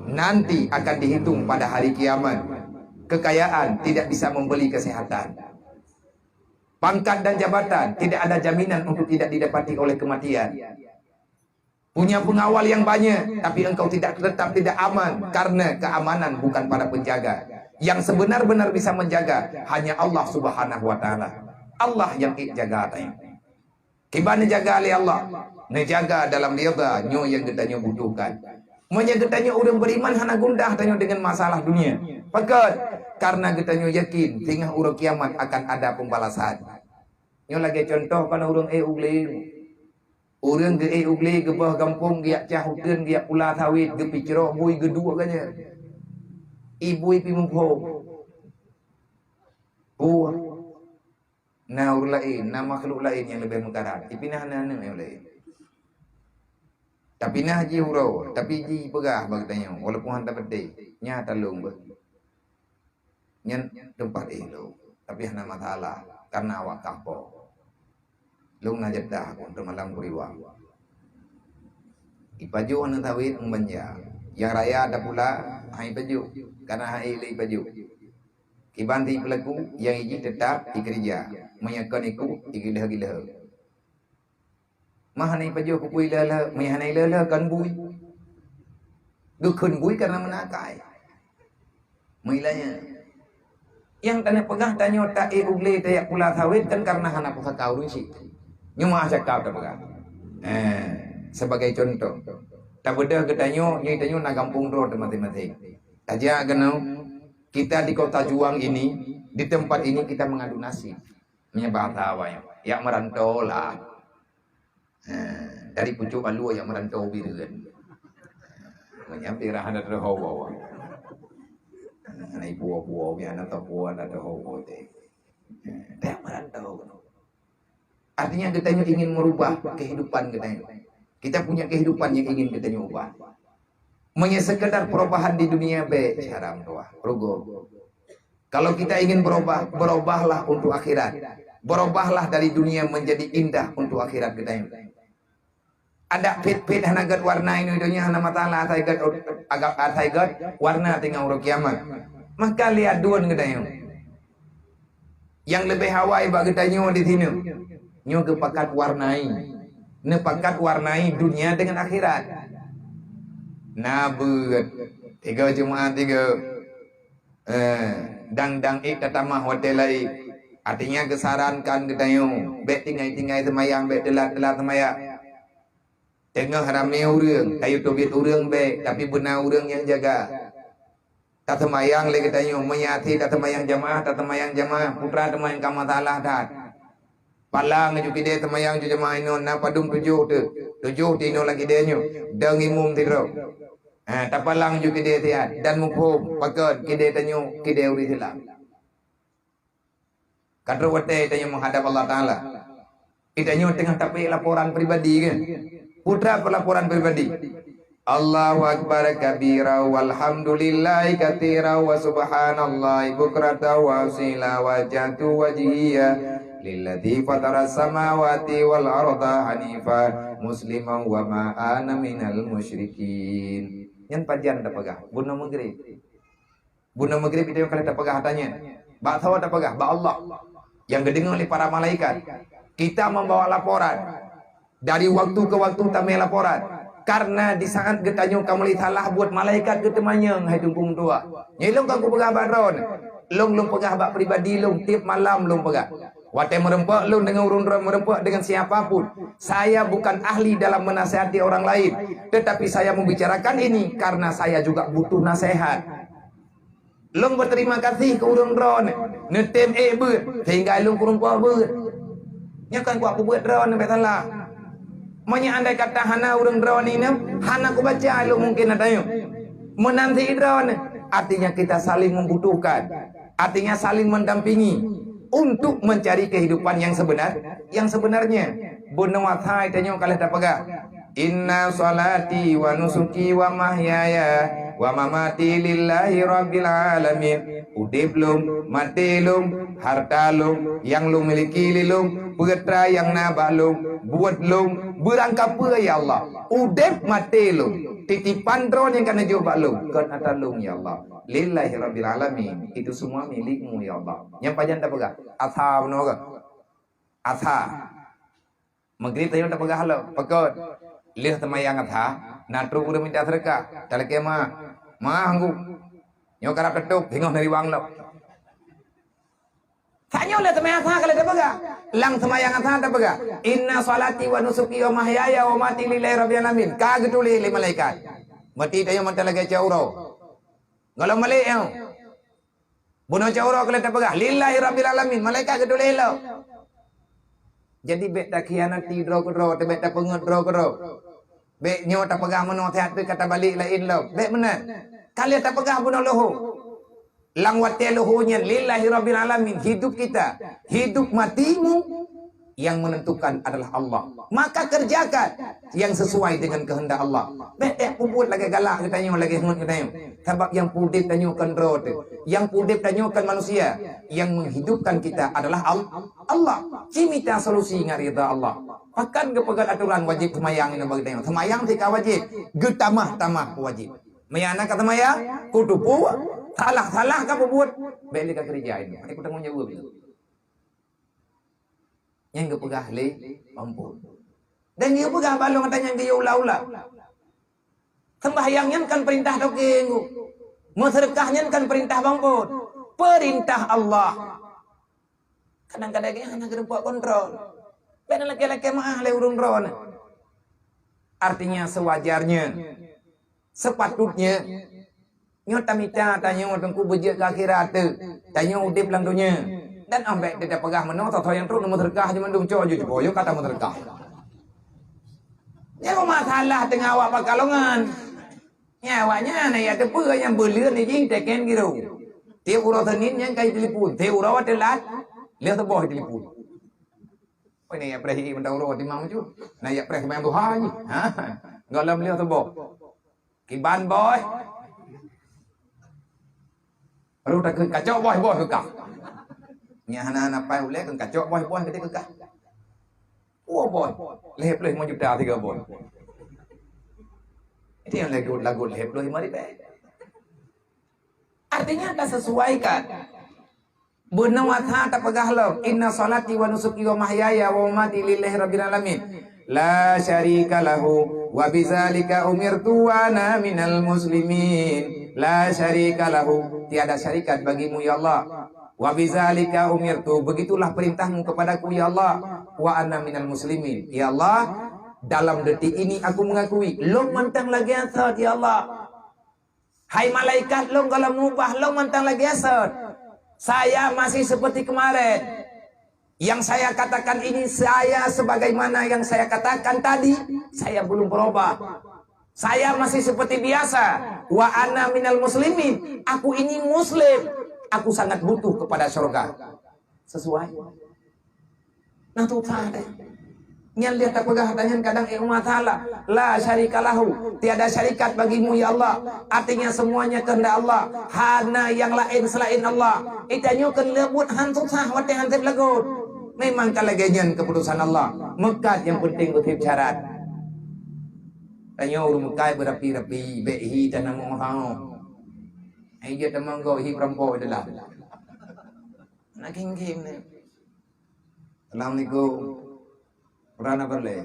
Nanti akan dihitung pada hari kiamat. Kekayaan tidak bisa membeli kesehatan. Pangkat dan jabatan tidak ada jaminan untuk tidak didapati oleh kematian. Punya pengawal yang banyak, tapi engkau tidak, tetap tidak aman karena keamanan bukan pada penjaga. Yang sebenar-benar bisa menjaga hanya Allah Subhanahu wa Ta'ala. Allah yang ik jaga tanya. Kiban neujaga lé Allah, neujaga dalam rida nyoe nyang geutanyoe butuhkan. Meunyoe geutanyoe ureuëng beriman hana gundah tanyoe dengan masalah dunia. Pakon? Karena geutanyoe yakin singoh uroe kiamat akan ada pembalasan. Nyoe lagée contoh kana ureuëng éh u glé. Ureuëng geuéh u glé geuboh gampông geujak cah uteuen geujak pula sawét geupicrok bui geuduek ganya. Ié bui pi muphom. Buah. Na ureuëng laén, na makhluk laén nyang leubeh meukarat. Ipinah na aneuëk nyang laén. Tapi na jih uroe, tapi jipeugah bak geutanyoe, walaupun hana tapeudeh, nyan talông beuh. Nyan teumpat éh lôn, tapi hana masalah karena awak kapo. Lôn na jatah aku untuk malam kuriwang. Ipajoh aneuk sawét meubanja. Nyang raya tapula hai pajoh, karena hai lé ipajoh. Kiban ti pelaku nyang iji tetap ikeurija, meunyoe kon iku igilah-gilah. Mah hana ipajoh keu bui lala, meuhana ilala kan bui. Geukheun bui karena meunakai. Meuilanya. Yang tanyoe peugah tanyoe ta-e u glé tajak pula sawét kan karena hana pusaka ureuëng syik. Nyoe meuah cakap tapeugah. Eh, sebagai contoh. Tabeudôh geutanyoe, nyoe tanyoe na gampông droe teumaséng-maséng. Tajak keunoe, kita di kota Juang ini, di tempat ini kita mengadu nasib. Meunyoe bahasa awai, yak meurantau lah. Ha, dari pucuk alue yak meurantau u Bireuen. Meunyoe pirah na teuhowo. Na ipuo-puo, biar na teupuo na teuhowo teh. Ha, yak meurantau. Artinya, geutanyoe ingin merubah kehidupan geutanyoe. Kita punya kehidupan yang ingin geutanyoe ubah. Meunyoe sekedar perubahan di dunia, bèk, haram tuah, rugoe. Kalau kita ingin berubah, berubahlah untuk akhirat. Berubahlah dari dunia menjadi indah untuk akhirat geutanyoe. Adak phit-phit hana gèt warna inoe donya, hana masalah, asai gèt agak, asai gèt warna teungoh uroe kiamat. Maka lé aduen geutanyoe. Nyang leubeh awai bak geutanyoe di sinoe, nyoe geupakat warnai. Neupakat warnai dunia dengan akhirat. Na beuet, tiga jeumaah tiga. Eh, dang-dang ék tatamah watèe laén. Artinya, geusarankan geutanyoe, bèk tinggai-tinggai seumayang, bèk teulat-teulat seumayang. Teungoh ramé ureueng, tayue teubiet ureueng bèk, tapi beuna ureueng nyang jaga. Taseumayang lé geutanyoe, meunyoe até taseumayang jamaah, taseumayang jamaah, putra teuma nyang ka masalah that. Palang ju kidée seumayang ju jamaah inoe, na padum tujoh teuh. Tujoh teuh inoe lam kidée nyoe, dong imum sidroe. Ha, tapalang ju kidée siat dan muphom pakon kidée tanyoe kidée ureueng Islam. Ka trok watée tanyoe meuhadab Allah Taala. Geutanyoe teungoh tapeuék laporan pribadi, kan? Peue treuk laporan pribadi. Allahu akbar kabira walhamdulillahi katsira wa subhanallahi bukratan wa asila, wajjahtu wajhiya lilladzi fataras samawati wal arda hanifa musliman wa ma ana minal musyrikin. Nyan pajan tapeugah, bunoe meugrib. Bunoe meugrib itu nyang ka lheueh tapeugah ata nyan. Bak soe tapeugah? Bak Allah. Nyang geudeungoe lé para malaikat. Kita membawa laporan. Dari waktu ke waktu tamé laporan. Karena di saat geutanyoe ka mulai salah buet, malaikat geuteumanyong, hai Teungku meutuah. Nyoe lôn ka kupeugah bak droeneuh. Lôn, lôn peugah bak pribadi lôn, tiep malam lôn peugah. Watée meureumpok lôn deungon ureuëng droe meureumpok dengan siapa pun. Saya bukan ahli dalam menasihati orang lain. Tetapi saya membicarakan ini karena saya juga butuh nasihat. Lôn beuterima kasih keu ureuëng droeneuh, neutem ék beuet, sehingga lôn kureumpok beuet. Nyoe kan kupeubeuet droeneuh, bék salah. Meunyoe andai kata hana ureuëng droeneuh, hana kubaca lôn mungkin na tanyoe. Meunan sidroeneuh, artinya kita saling membutuhkan. Artinya saling mendampingi untuk mencari kehidupan yang sebenar, yang sebenarnya. Bunoe asai tanyoe ka lheueh tapeugah. Inna salati wa nusuki wa mahyaya wa mamati lillahi rabbil alamin. Udeb lôn, maté lôn, harta lôn, nyang lôn miliki lé lôn, peue treuk nyang na bak lôn, buet lôn, beurangkapeue ya Allah. Udeb maté lôn, titipan droe nyang ka neujok bak lôn, kon ata lôn ya Allah. Lillahi rabbil alamin. Itu semua milikmu ya Allah. Nyang pajan tapeugah? Asa bunoe ka. Asa. Meugrib tanyoe tapeugah lom, pakon? Lheueh teumayang asa, na trok ureuëng mita seudeukah, talakée ma, ma hanggu. Nyoe karab teutôp, singoh neuriwang lom. Tanyoe lheueh teumayang asa ka lheueh tapeugah. Lam teumayang asa tapeugah, "Inna salati wa nusuki wa mahyaya wa mati lillahi rabbil alamin." Ka geutuléh lé malaikat. Meuti tanyoe mantong lagée cot uroe. Gohlom malée nyoe. Bunoe cot uroe ka lheueh tapeugah, "Lillahi rabbil alamin." Malaikat geutuléh lom. Jadi bék takhianati droe keudroe, bék tapeungeut droe keudroe. Bék nyoe tapeugah meunoe siat teuk ka tabalek laén lom. Bék meunan. Ka lheueh tapeugah bunoe leuhô. Lam watée leuhô nyan lillahi rabbil alamin, hidup kita, hidup matimu yang menentukan adalah Allah. Maka kerjakan yang sesuai dengan kehendak Allah. Bék ék peubuet lagée galak geutanyoe, lagée heuet geutanyoe. Sabab nyang peudeb tanyoe kon droe teuh. Nyang peudeb tanyoe kon manusia. Yang menghidupkan kita adalah Al-, Allah. Ci mita solusi ngon ridha Allah. Pakon geupeugét aturan wajéb seumayang inoe bagi tanyoe. Seumayang sit ka wajéb. Geutamah-tamah wajéb. Meunyo na ka seumayang, kuteupeu, salah-salah ka peubuet, bék lé ka keureuja inoe. Hana kutanggong jaweueb inoe. Nyang geupeugah lé Bang Pon. Dan geupeugah bak lôn ata nyang geuyue ulang-ulang. Sembahyang nyan kan peurintah toke ngu. Meuseudeukah nyan kan peurintah Bang Pon. Peurintah Allah. Kadang-kadang geuh hana geurumpok kontrol. Bék na lakée-lakée meuáh lé ureuëng droeneuh. Artinya sewajarnya, sepatutnya, nyoe tamita tanyoe teungku beujeuet keu akhirat teuh. Tanyoe udeb lam donya. Dan ambek dia peugah meunoe, tho-tho nyang trok neumeuseudekah je mandum, cok je cupo, yo kata meuseudekah. Nyan masalah teungoh awak bakalongan. Nyan awaknyan na yak teupeue nyang beuleuen ni jih teken giro. Tiep uroe Senin nyan ka jitelepon, tiep uroe teulat, lheueh suboh jitelepon. Oh, ni yak preh mantong uroe timang ju. Na yak preh seumayang duha jih. Ha. Gohlom lheueh suboh. Kiban boh. Baru takheun kacok boh-boh keu kah. Nyan hana-hana pai ulèe keu kacok boh-boh geude keu kah. Dua boh. Lhèe ploh limong juta tiga boh. Itu yang lagu-lagu lhèe ploh limong ribèe. Artinya, tasesuaikan. Bunoe that tapeugah lom, "Inna salati wa nusuki wa mahyaya wa mamati lillahi rabbil alamin. La syarika lahu, wa bizalika umirtu wa ana minal muslimin." La syarika lahu, tiada syarikat bagimu ya Allah. Wa bizalika umirtu, begitulah perintahmu kepadaku ya Allah. Wa ana minal muslimin. Ya Allah, dalam detik ini aku mengakui, lôn mantong lagèe sat ya Allah. Hai malaikat, lôn gohlom mubah, lôn mantong lagèe sat. Saya masih seperti kemarin. Yang saya katakan ini, saya sebagaimana yang saya katakan tadi, saya belum berubah. Saya masih seperti biasa. Wa ana minal muslimin. Aku ini muslim. Aku sangat butuh kepada surga. Sesuai. Nah, tu tah deh. Nyan lheueh tapeugah tanyan kadang, eh, masalah. La syarika lahu, tiada syarikat bagimu ya Allah. Artinya semuanya kehendak Allah. Hana nyang laén selain Allah. Itanyoe keu leubuet han susah watèe han sép lagot. Memang ka lagèe nyan keputusan Allah. Meukat nyang penting beusép syarat. Tanyoe ureueng meukat beurapi-rapi, bèk hi tanah meu'oh-'oh. Hai jeuet tamong gob hi perampok adalah. Nak geng-geng ni. Assalamualaikum. Pernah nak berlé?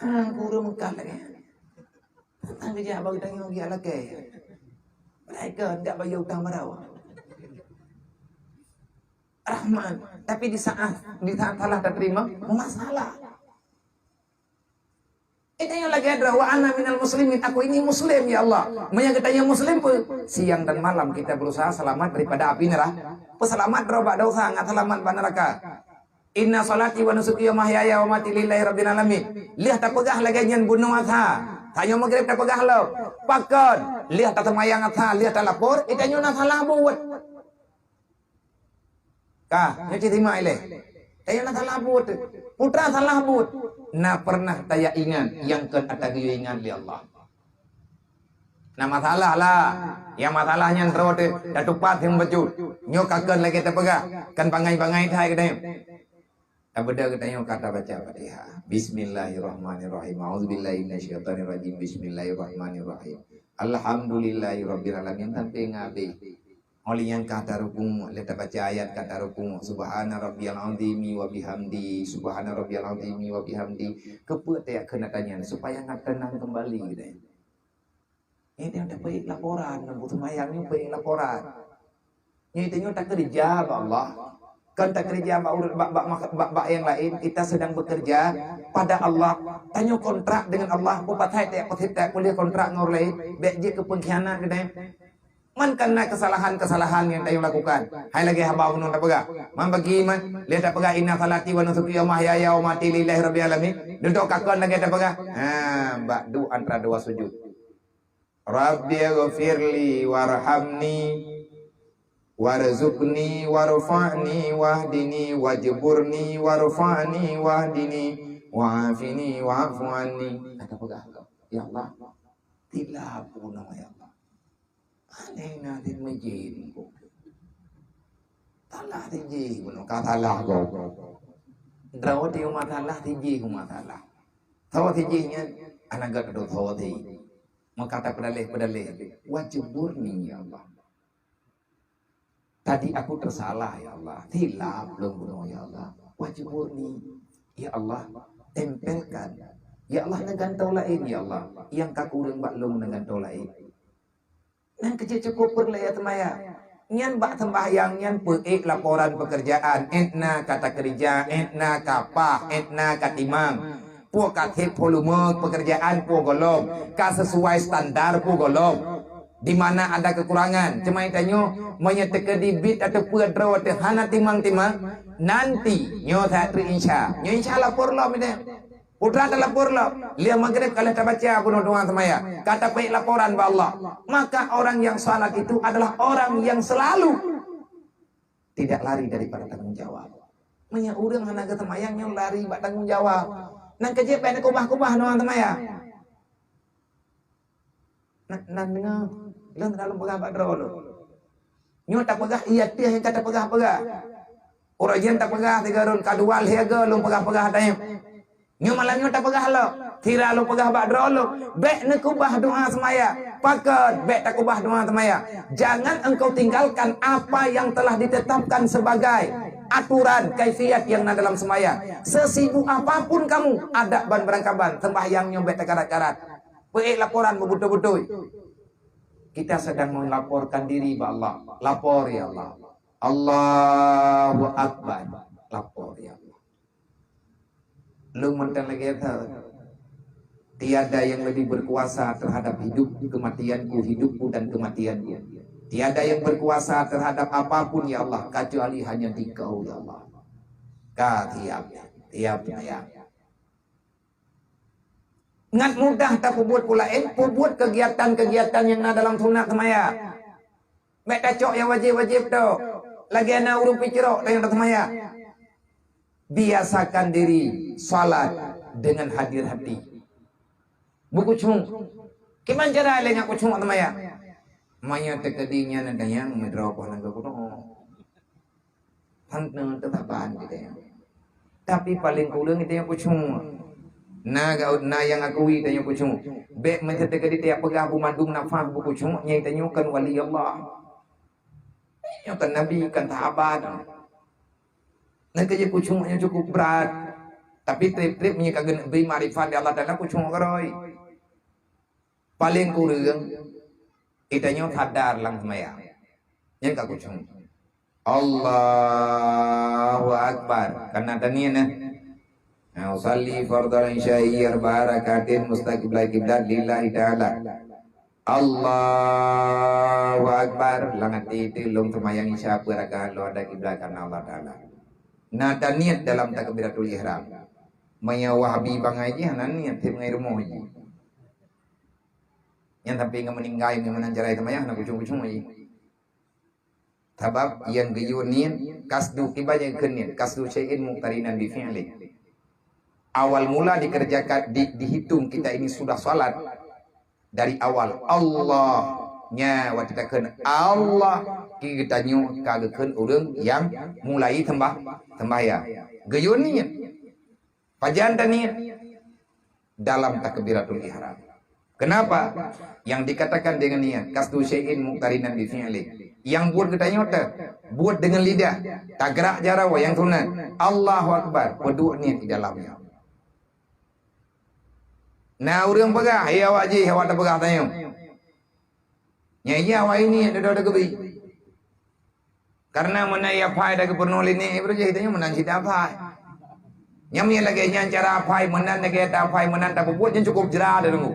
Ah, guru Mekah lagi. Tang dia bagi tanya lagi alakè. Mereka tidak bayar utang marau. Rahman, tapi di saat di saat salah terima, masalah. Itu yang lagi ada, wa ana minal muslimin, aku ini muslim ya Allah. Meunyo geutanyoe muslim pun, siang dan malam kita berusaha selamat daripada api neraka. Peuselamat droe bak dosa, ngat selamat bak neraka. Inna salati wa nusuki wa mahyaya wa mati lillahi rabbil alamin. Lheueh tapeugah lagèe nyan bunoe that. Tanyoe maghrib tapeugah lom. Pakon, lheueh taseumayang that, lheueh talapor, itanyoe na salah buet. Ka, nyoe cit simak ilèe. Tanyoe na salah buet. Putra salah buet. Na pernah taya ingat nyang kon ata geuyue ingat lé Allah. Na masalah lah. Nyang masalah nyan droe teuh tatupat nyang bacut. Nyoe ka kon lagèe tapeugah, kan bangai-bangai that geutanyoe. Tabeudôh geutanyoe ka tabaca Fatihah. Bismillahirrahmanirrahim. A'udzubillahi minasyaitonirrajim. Bismillahirrahmanirrahim. Alhamdulillahirabbil alamin. Sampai ngabéh. Óh lheueh nyan ka tarukuk, lheueh tabaca ayat ka tarukuk, "Subhana rabbiyal azimi wa bihamdi, subhana rabbiyal azimi wa bihamdi." Keupeue teuyak kheun ata nyan? Supaya na teunang keumbali geutanyoe. Nyan nyang tapeuék laporan, lam buku seumayang nyoe peuék laporan. Nyoe tanyoe takeureuja bak Allah. Kon takeureuja bak ureueng, bak, bak, bak, bak nyang laén, kita sedang bekerja pada Allah. Tanyoe kontrak dengan Allah, beupatai teuyak, teuyak, teuyak, kontrak ngon ureueng laén, bèk jeuet keu peungkhianat geutanyoe. Man kana kesalahan-kesalahan nyang tanyoe lakukan. Hai lagèe haba bunoe tapeugah. Man bagi man, lheueh tapeugah, "Inna salati wa nusuki wa mahyaya wa mati lillahi rabbil alamin." Dudoe ka kon lagèe tapeugah. Ha, bak duek antara dua sujud. Rabbighfirli warhamni warzuqni warfa'ni wahdini wajburni warfa'ni wahdini wa'afini wa'fu anni. Kata peugah, "Ya Allah, tilap bunoe, ya Allah." Aneh na di masjid. Salah sijih bunoe, ka salah gob. Droe di uma salah, sijih uma salah. Tho sijih nyan, aneuk gata tho sijih. Maka tapeudaleh-peudaleh, "Wajburni, ya Allah." Tadi aku tersalah, ya Allah. Silap lôn bunoe, ya Allah. Wajburni, ya Allah. Tempelkan, ya Allah, neugantoe laén, ya Allah, nyang ka kureueng bak lôn neugantoe laén. Nyan keuh cukôp peureulèe seumayang. Nyan bak seumbahyang nyan peuék laporan pekerjaan, ék na ka takeureuja, ék na ka paih, ék na ka timang. Peue ka sép volume pekerjaan peue gohlom, ka sesuai standar peue gohlom. Di mana ada kekurangan, cuma tanyoe meunyoe teukeudi bit ateupeue droe teuh hana timang-timang, nanti nyoe that treuk insya. Nyoe insya lapor lom ideh. Putra talapor lom, lheueh maghrib ka lheueh tabaca bunoe doa seumaya, ka tapeuék laporan bak Allah. Maka orang yang salat itu adalah orang yang selalu tidak lari daripada tanggung jawab. Meunyoe ureuëng hana geuseumayang nyoe lari bak tanggung jawab. Nang keujeuet bèk neukubah-kubah doa seumaya. Nan, nan deungoe, lôn ralông peugah bak droe lôn. Nyoe tapeugah iya tieh nyang ka tapeugah-peugah. Uroe jih tapeugah sigoe lôn ka dua lhèe goe lôn peugah-peugah tanyoe. Nyoe malam nyoe tapeugah lom, sira lôn peugah bak droe lôn. Bèk neukubah doa seumaya. Pakon bèk takubah doa seumaya? Jangan engkau tinggalkan apa yang telah ditetapkan sebagai aturan kaifiat yang na dalam seumaya. Sesibuk apapun kamu, adab ban beurangkaban, sembahyang nyoe bèk takarat-karat. Peuék laporan beubeutôi-beutôi. Kita sedang melaporkan diri bak Allah. Lapor, ya Allah. Allahu Akbar. Lapor, ya Allah. Lôn mantong lagèe that. Tiada yang lebih berkuasa terhadap hidup kematianku, hidupku dan kematianku. Tiada yang berkuasa terhadap apapun, ya Allah, kecuali hanya di Kau, ya Allah. Ka tiap, tiap, tiap. Ngat mudah tapeubuet peue laén, peubuet keugiatan-keugiatan nyang na dalam sunat seumaya. Bèk tacok nyang wajéb-wajéb tok. Lagèe na ureuëng picrok nyang seumaya. Biasakan diri salat dengan hadir hati. Beukucung. Kiban cara lé nyang kucung seumaya? Meunyoe teukeudi nyan ada nyang meudroe poh nanggroe kuno. Hana teusaban geutanyoe. Tapi paleng kureueng geutanyoe kucung. Na ga-, na nyang akui tanyoe kucung. Bèk meuteuka di tiep peugah bumandum nafah beukucung, nyan tanyoe kan wali Allah. Nyoe kan nabi, kan sahabat. Nyan keuh jeuet kucung nyoe cukup brat. Tapi trép-trép meunyoe ka geubri makrifat di Allah Taala, kucung keurôi. Paleng kureueng, geutanyoe sadar lam seumayang. Nyan ka kucung. Allahu Akbar. Kana taniet nah. Nah, usalli fardhal isya'i arba'a rak'atin mustaqbilal qiblat lillahi ta'ala. Allahu Akbar. Lam até teuh lôn seumayang isya peuet rakaat lôn hadap kiblat karena Allah Taala. Na taniet dalam takbiratul ihram. Meunyoe Wahabi bangai jih hana niet, tiep ngon rumoh jih. Nyang sampai ngon meuninggai ngon meunan jarai seumayang hana kucung-kucung jih. Sabab nyang geuyue niet kasdu, kiban nyang geukheun niet, kasdu syai'in muqtarinan bi fi'lih. Awal mula dikerjakan, di, dihitung kita ini sudah salat dari awal. Allah, nya watèe takheun Allah, geutanyoe ka geukheun ureueng nyang mulai seumbah, sembahyang. Geuyue niet. Pajan taniet? Dalam takbiratul ihram. Kenapa? Yang dikatakan dengan niat, kasdu syai'in muqtarinan bi fi'lih. Nyang buet geutanyoe teuh, buet deungon lidah, tagrak jaroe nyang sunat. Allahu Akbar, peuduek niet di dalamnya. Na ureueng peugah, "Hai awak jih, awak tapeugah tanyoe." Nyan jih awak ini nyang dudoe teukeubit. Karena meunan ya phai dah geupeureunoe lé nèk, ibarat jih tanyoe meunan cit aphai. Nyang meunyo lagèe nyan cara aphai, meunan lagèe ta aphai, meunan tapeubuet nyan cukup jra deungoe.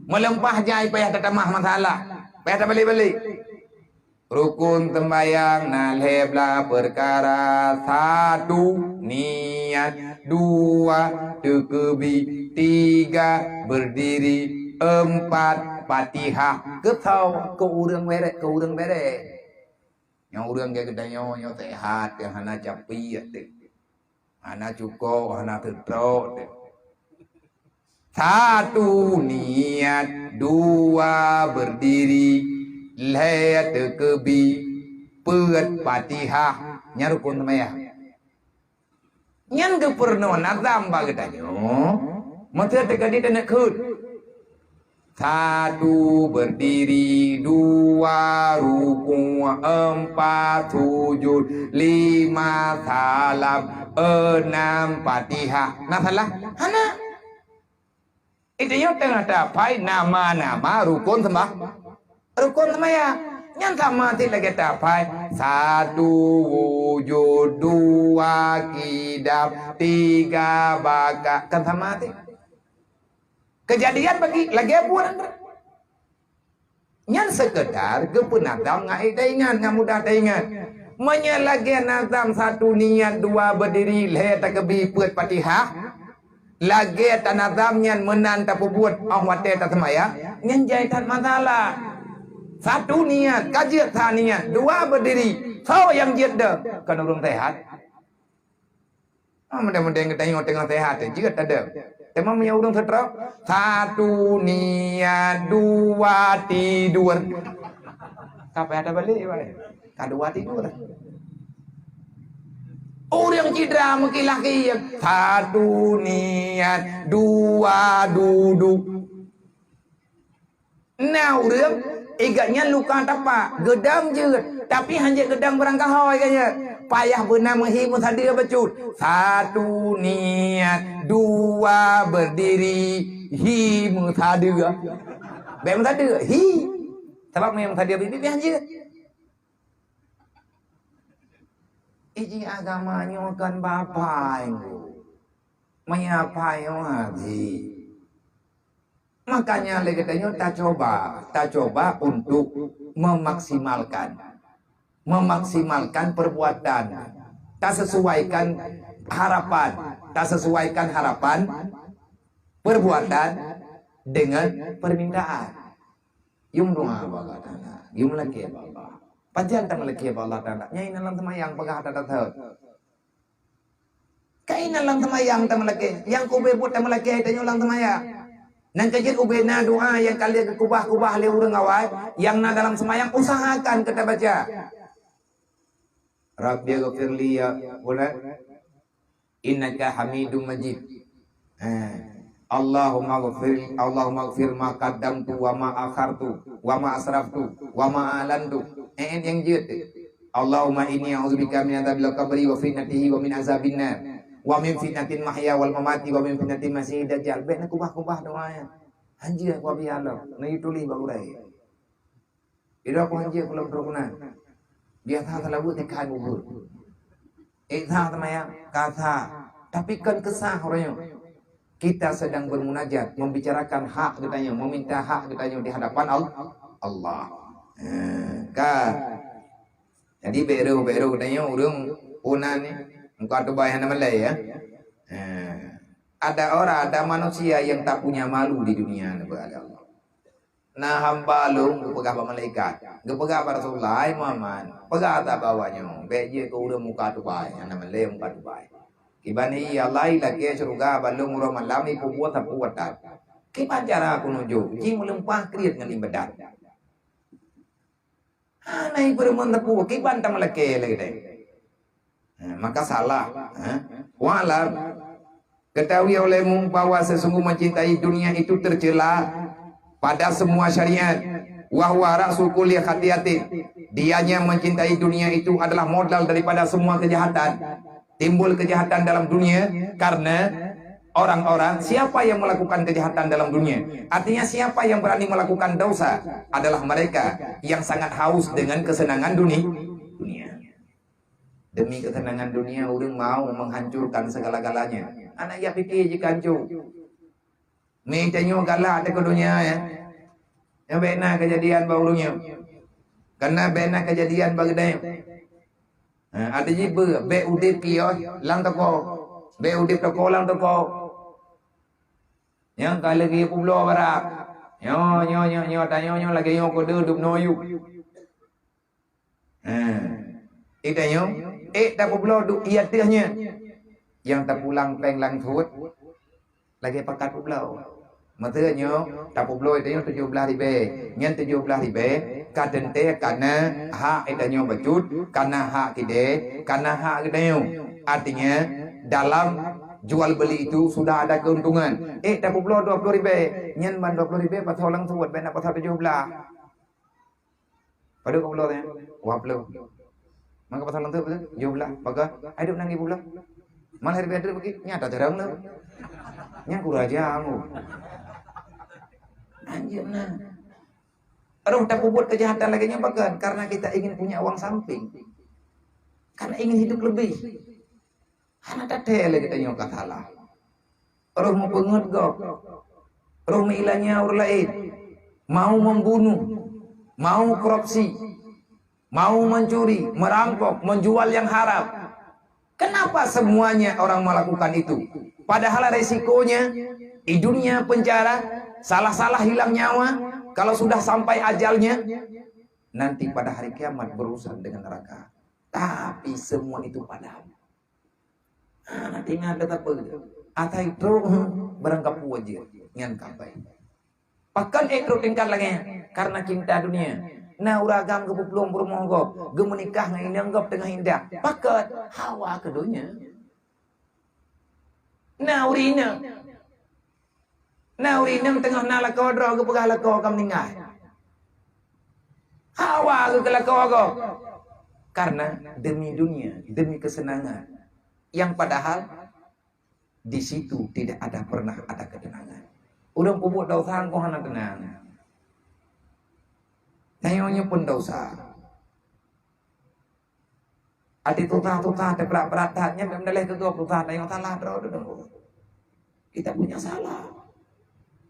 Meuleumpah jai payah tatamah masalah, payah tabalek-balek. Rukun teumbayang na lhèe blah peukara, satu, niat, dua, teukeubit, tiga, berdiri, empat, Fatihah. Keu soe? Keu ureueng bèrèk, keu ureueng bèrèk. Nyang ureueng geutanyoe nyoe seuhat, nyang hana capiek teuh. Hana cukôp, hana teutrok teuh. Satu niat, dua berdiri, lhèe teukeubit, peuet Fatihah, nyan rukun seumayang. Nyan geupeureunoe nazam bak geutanyoe, meuseuti ka di teuneuk kheun. Satu berdiri, dua ruku, empat sujud, lima salam, enam Fatihah. Na salah? Hana. Itu nyoe teungoh taphai nama-nama rukun sembah-, rukun sembahyang. Nyan sama cit lagèe taphai satu wujud, dua kidam, tiga baka. Kan sama cit. Keujadian bagi lagèe buet. Nyan sekedar geupeunazam ngon ék taingat, ngon mudah taingat. Meunyoe lagée nazam satu niat, dua berdiri, lhée takeubi peuet Fatihah, lagée tanazam nyan meunan tapeubuet óh watée taseumayang, nyan jai that masalah. Satu niat, ka jeuet sa niat, dua berdiri, soe nyang jeuet deuh? Kon ureuëng sehat. Ah, mudeng-mudeng geutanyoe teungoh sehat, jeuet tadeuh. Teuma meunyoe ureuëng seutrok, satu niat, dua tidur. Ka payah tabalek, wai. Ka dua tidur. Ureuëng cidra meukilah-kiyeue, satu niat, dua duduk. Na ureuëng, igat nyan luka tapak, geudong jeuet, tapi hanjeuet geudong barangkaho igat nyan. Payah beuna meuhi meusadeue bacut. Satu niat, dua berdiri, hi meusadeue. Bék meusadeue, hi. Sabab meunyoe meusadeue bibi pih hanjeuet. Iji agama nyoe kon bapai. Maya pai nyoe habis. Makanya lé geutanyoe tacoba, tacoba untuk memaksimalkan, memaksimalkan perbuatan, tasesuaikan harapan, tasesuaikan harapan perbuatan dengan permintaan. Yum doa bak Allah Taala, yum lakée bak Allah. Pajan tameulakée bak Allah Taala, nyang inan lam seumayang peugah that-that. Ka inan lam seumayang tameulakée, nyang keubeue buet tameulakée tanyoe lam seumayang. Nang ka jeuet ubena doa nyang ka lheueh geukubah-kubah lé ureuëng awai, nyang na dalam seumayang usahakan keu tabaca. Rabbighfirli ya fulan, innaka Hamidum Majid. Eh, Allahumma ghfir, Allahumma ghfir ma qaddamtu wa ma akhartu wa ma asraftu wa ma a'lantu. Eh, eh, nyang jeuet. Allahumma inni a'udzubika min adzabil qabri wa fitnatihi wa min azabin nar wa min fitnatil mahya wal mamati wa min fitnatil masiihid dajjal. Bék neukubah-kubah doa nyan. Hanjeuet kuabiya lom, neuyue tuléh bak gurée. Idong ku hanjeuet ku lom trok keunan. Biasa seulaweuet teuka bubur. Ék sa seumayang, ka sa. Tapi kon keusah uroe nyoe. Kita sedang bermunajat, membicarakan hak geutanyoe, meminta hak geutanyoe di hadapan Al-, Allah. Ha, ka. Jadi, bék rôh, bék rôh geutanyoe ureuëng puna ni, muka tubai hana malée, ya. Ha. Ada orang, ada manusia yang tak punya malu di dunia ni, Allah. Na hamba lôn geupeugah bak malaikat, geupeugah bak Rasulullah, "Hai Muhammad, peugah that bak awak nyoe, bék jeuet keu ureuëng muka tubai, hana malée muka tubai. Kiban hi Allah ilakée syeuruga bak lôn uroe malam ipeubuet sapeue watée. Kiban cara keunoe jok, jimeulimpah kriet ngon iébadat." Hana ipeureumeun sapeue, kiban tameulakée lagée nyan. Ha, maka salah. Ha? Wa'lam, ketahui olehmu bahwa sesungguh mencintai dunia itu tercela pada semua syariat. Wa huwa ra'su kulli khati'atin. Dianya mencintai dunia itu adalah modal daripada semua kejahatan. Timbul kejahatan dalam dunia karena orang-orang, siapa yang melakukan kejahatan dalam dunia, artinya siapa yang berani melakukan dosa, adalah mereka yang sangat haus dengan kesenangan duni-, dunia. Demi kesenangan dunia, ureuëng mau menghancurkan segala-galanya. Anak ya pikir jika hancur. Mi tanyoe galak teuh keu donya, ya. Nyang bék na keujadian bak ureuëng nyoe. Kana bék na keujadian bak geutanyoe. Ha, ada jih beu, bék udeb kios lam toko. Bék udeb toko lam toko. Nyang ka lagée peubloe barak. Nyoe, nyoe, nyoe, nyoe, tanyoe nyoe lagée nyoe keu deuh dub noyub. Ha. Itanyoe, ék tapeubloe duek ié ateueh nyan. Nyang tapulang péng langsut lagée pakat peubloe. Maksud nyoe, tapeubloe itanyoe tujoh blaih ribée. Nyan tujoh blaih ribée ka teuntée kana hak itanyoe bacut, kana hak kidée, kana hak geutanyoe. Artinya, dalam jual beli itu sudah ada keuntungan. Ék tapeubloe dua ploh ribée, nyan ban dua ploh ribée pasoe langsut, bék na pasoe tujoh blaih. Padub ka pulo nyan? Dua ploh. Maka pasal leuntut beutôi? Tujoh blaih. Bagaih? Hai duek nanggi peuet blaih. Malah ribée treb bagi? Nyata carông lom. Nyang kuraja kamoe. Anjeuk na. Roh tapeubuet keujahatan lagée nyan pakon? Karena kita ingin punya uang samping. Karena ingin hidup lebih. Hana tathée lé geutanyoe ka salah. Roh meupeungeut gob. Roh meuilanya ureuëng laén. Mau membunuh. mau korupsi, mau mencuri, merampok, menjual yang haram. Kenapa semuanya orang melakukan itu? Padahal resikonya di dunia penjara, salah-salah hilang nyawa, kalau sudah sampai ajalnya, nanti pada hari kiamat berurusan dengan neraka. Tapi semua itu padam. Ah, na teuingat lé sapeue? Asai trok, barang kapeue jeuet nyan kapai. Pakon ék trok tingkat lagée nyan? Karena cinta dunia. Na ureuëng agam geupeuplueng peurumoh gob, geumeunikah ngon inong gob teungoh indah. Pakon? Hawa keu donya. Na ureuëng inong, na ureuëng inong teungoh na lakoe droe geupeugah lakoe ka meuninggai. Hawa geuh keu lakoe gob. Karena demi dunia, demi kesenangan. Yang padahal di situ tidak ada pernah ada ketenangan. Ureuëng peubuet desya engkau hana teunang. Tanyoe nyoe pun desya. Até susah-susah, teuberat-berat that, nyan meudaleh keu gob susah, tanyoe salah droe deungon. Kita punya salah.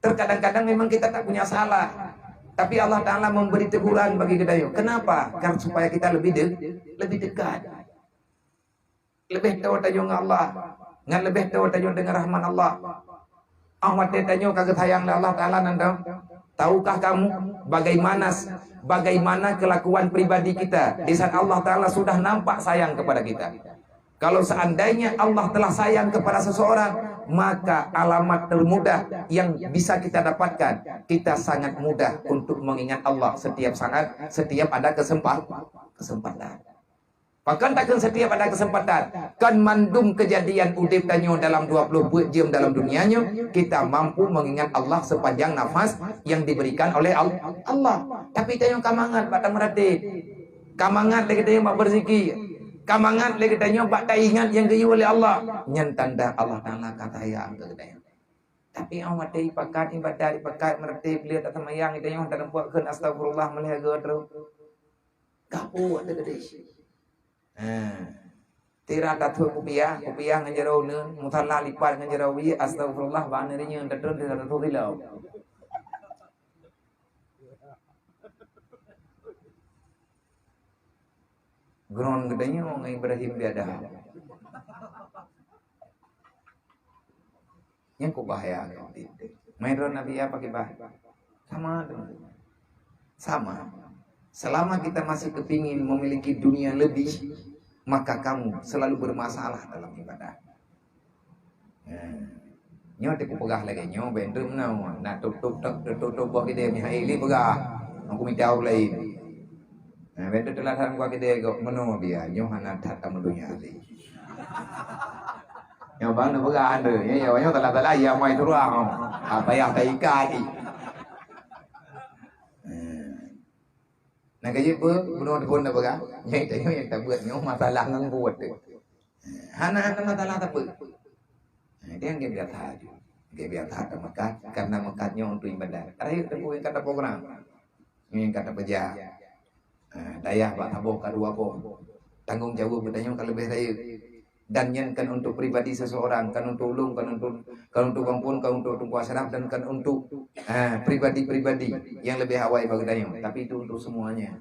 Terkadang-kadang memang kita tak punya salah. Tapi Allah Ta'ala memberi teguran bagi kita. Kenapa? Karena supaya kita lebih de-, lebih dekat. Leubeh toe tanyoe ngon Allah, ngon leubeh toe tanyoe deungon rahmat Allah. Ah watée tanyoe ka geusayang lé Allah Ta'ala nan dong. Tahukah kamu bagaimana, bagaimana kelakuan pribadi kita di saat Allah Ta'ala sudah nampak sayang kepada kita? Kalau seandainya Allah telah sayang kepada seseorang, maka alamat termudah yang bisa kita dapatkan, kita sangat mudah untuk mengingat Allah setiap saat, setiap ada kesempa-, kesempatan. Pakon takheun setiap ada kesempatan, kan mandum kejadian udeb tanyoe dalam dua puluh peuet jeuem dalam dunia nyoe, kita mampu mengingat Allah sepanjang nafas yang diberikan oleh Al-, Allah. Tapi tanyoe ka mangat bak tameuratéb. Ka mangat lé geutanyoe bak beuzikir. Ka mangat lé geutanyoe bak taingat nyang geuyue lé Allah. Nyan tanda Allah Ta'ala ka sayang keu geutanyoe. Tapi 'oh watée ipakat ibadat, ipakat meuratéb, lé taseumayang, geutanyoe hana tateumpat kheun astagfirullah meulhèe goe trok. Ka puet teuh keudeh. Ha. Tira tathuet kupiah, kupiah ngon jaroe uneuen, musala lipat ngon jaroe wie, astagfirullah, bak aneuk rinyeun tatreun tira tathuet kilo. Geuron geutanyoe ngon Ibrahim biadab. Nyan kok bahaya. Main droe Nabi apa kiban? Sama tu. Sama. Selama kita masih kepingin memiliki dunia lebih, maka kamu selalu bermasalah dalam ibadah. Nah, nyoe teupeugah lagée nyoe, ben tu meunoe. Nak tutup, tutup, tutup boh kidée meuhai li peugah. Aku minta ureuëng lain. Nah, ben tu teulasan kuah kidée gok meunoe biar nyoe hana that kamu dunia li. Nyoe bang na peugah anda, ya, ya, nyoe salah-salah, ya, mai turah, oh. Apa yang tak ikat ni? Hmm. Nah, kaya apa? Bunoe teupon na peugah. Nyai tanyoe nyang tabuet nyoe masalah ngon buet tu. Hana, hana masalah apa. Nah, dia nggak biasa aja. Nggak biasa ke Mekah, karena Mekah nyoe untuk ibadah. Rakyat teupon yang kata program. Nyoe nyang ka tapeujah. Ha, dayah bak saboh ka dua boh. Tanggong jaweueb geutanyoe ka leubeh rayeuk. Dan nyan kan untuk pribadi seseorang, kan untuk ulôn, kan untuk, kan untuk gampông, kan untuk Teungku Asyraf, dan kan untuk, ha, pribadi-pribadi nyang leubeh awai bak geutanyoe. Tapi itu untuk semuanya.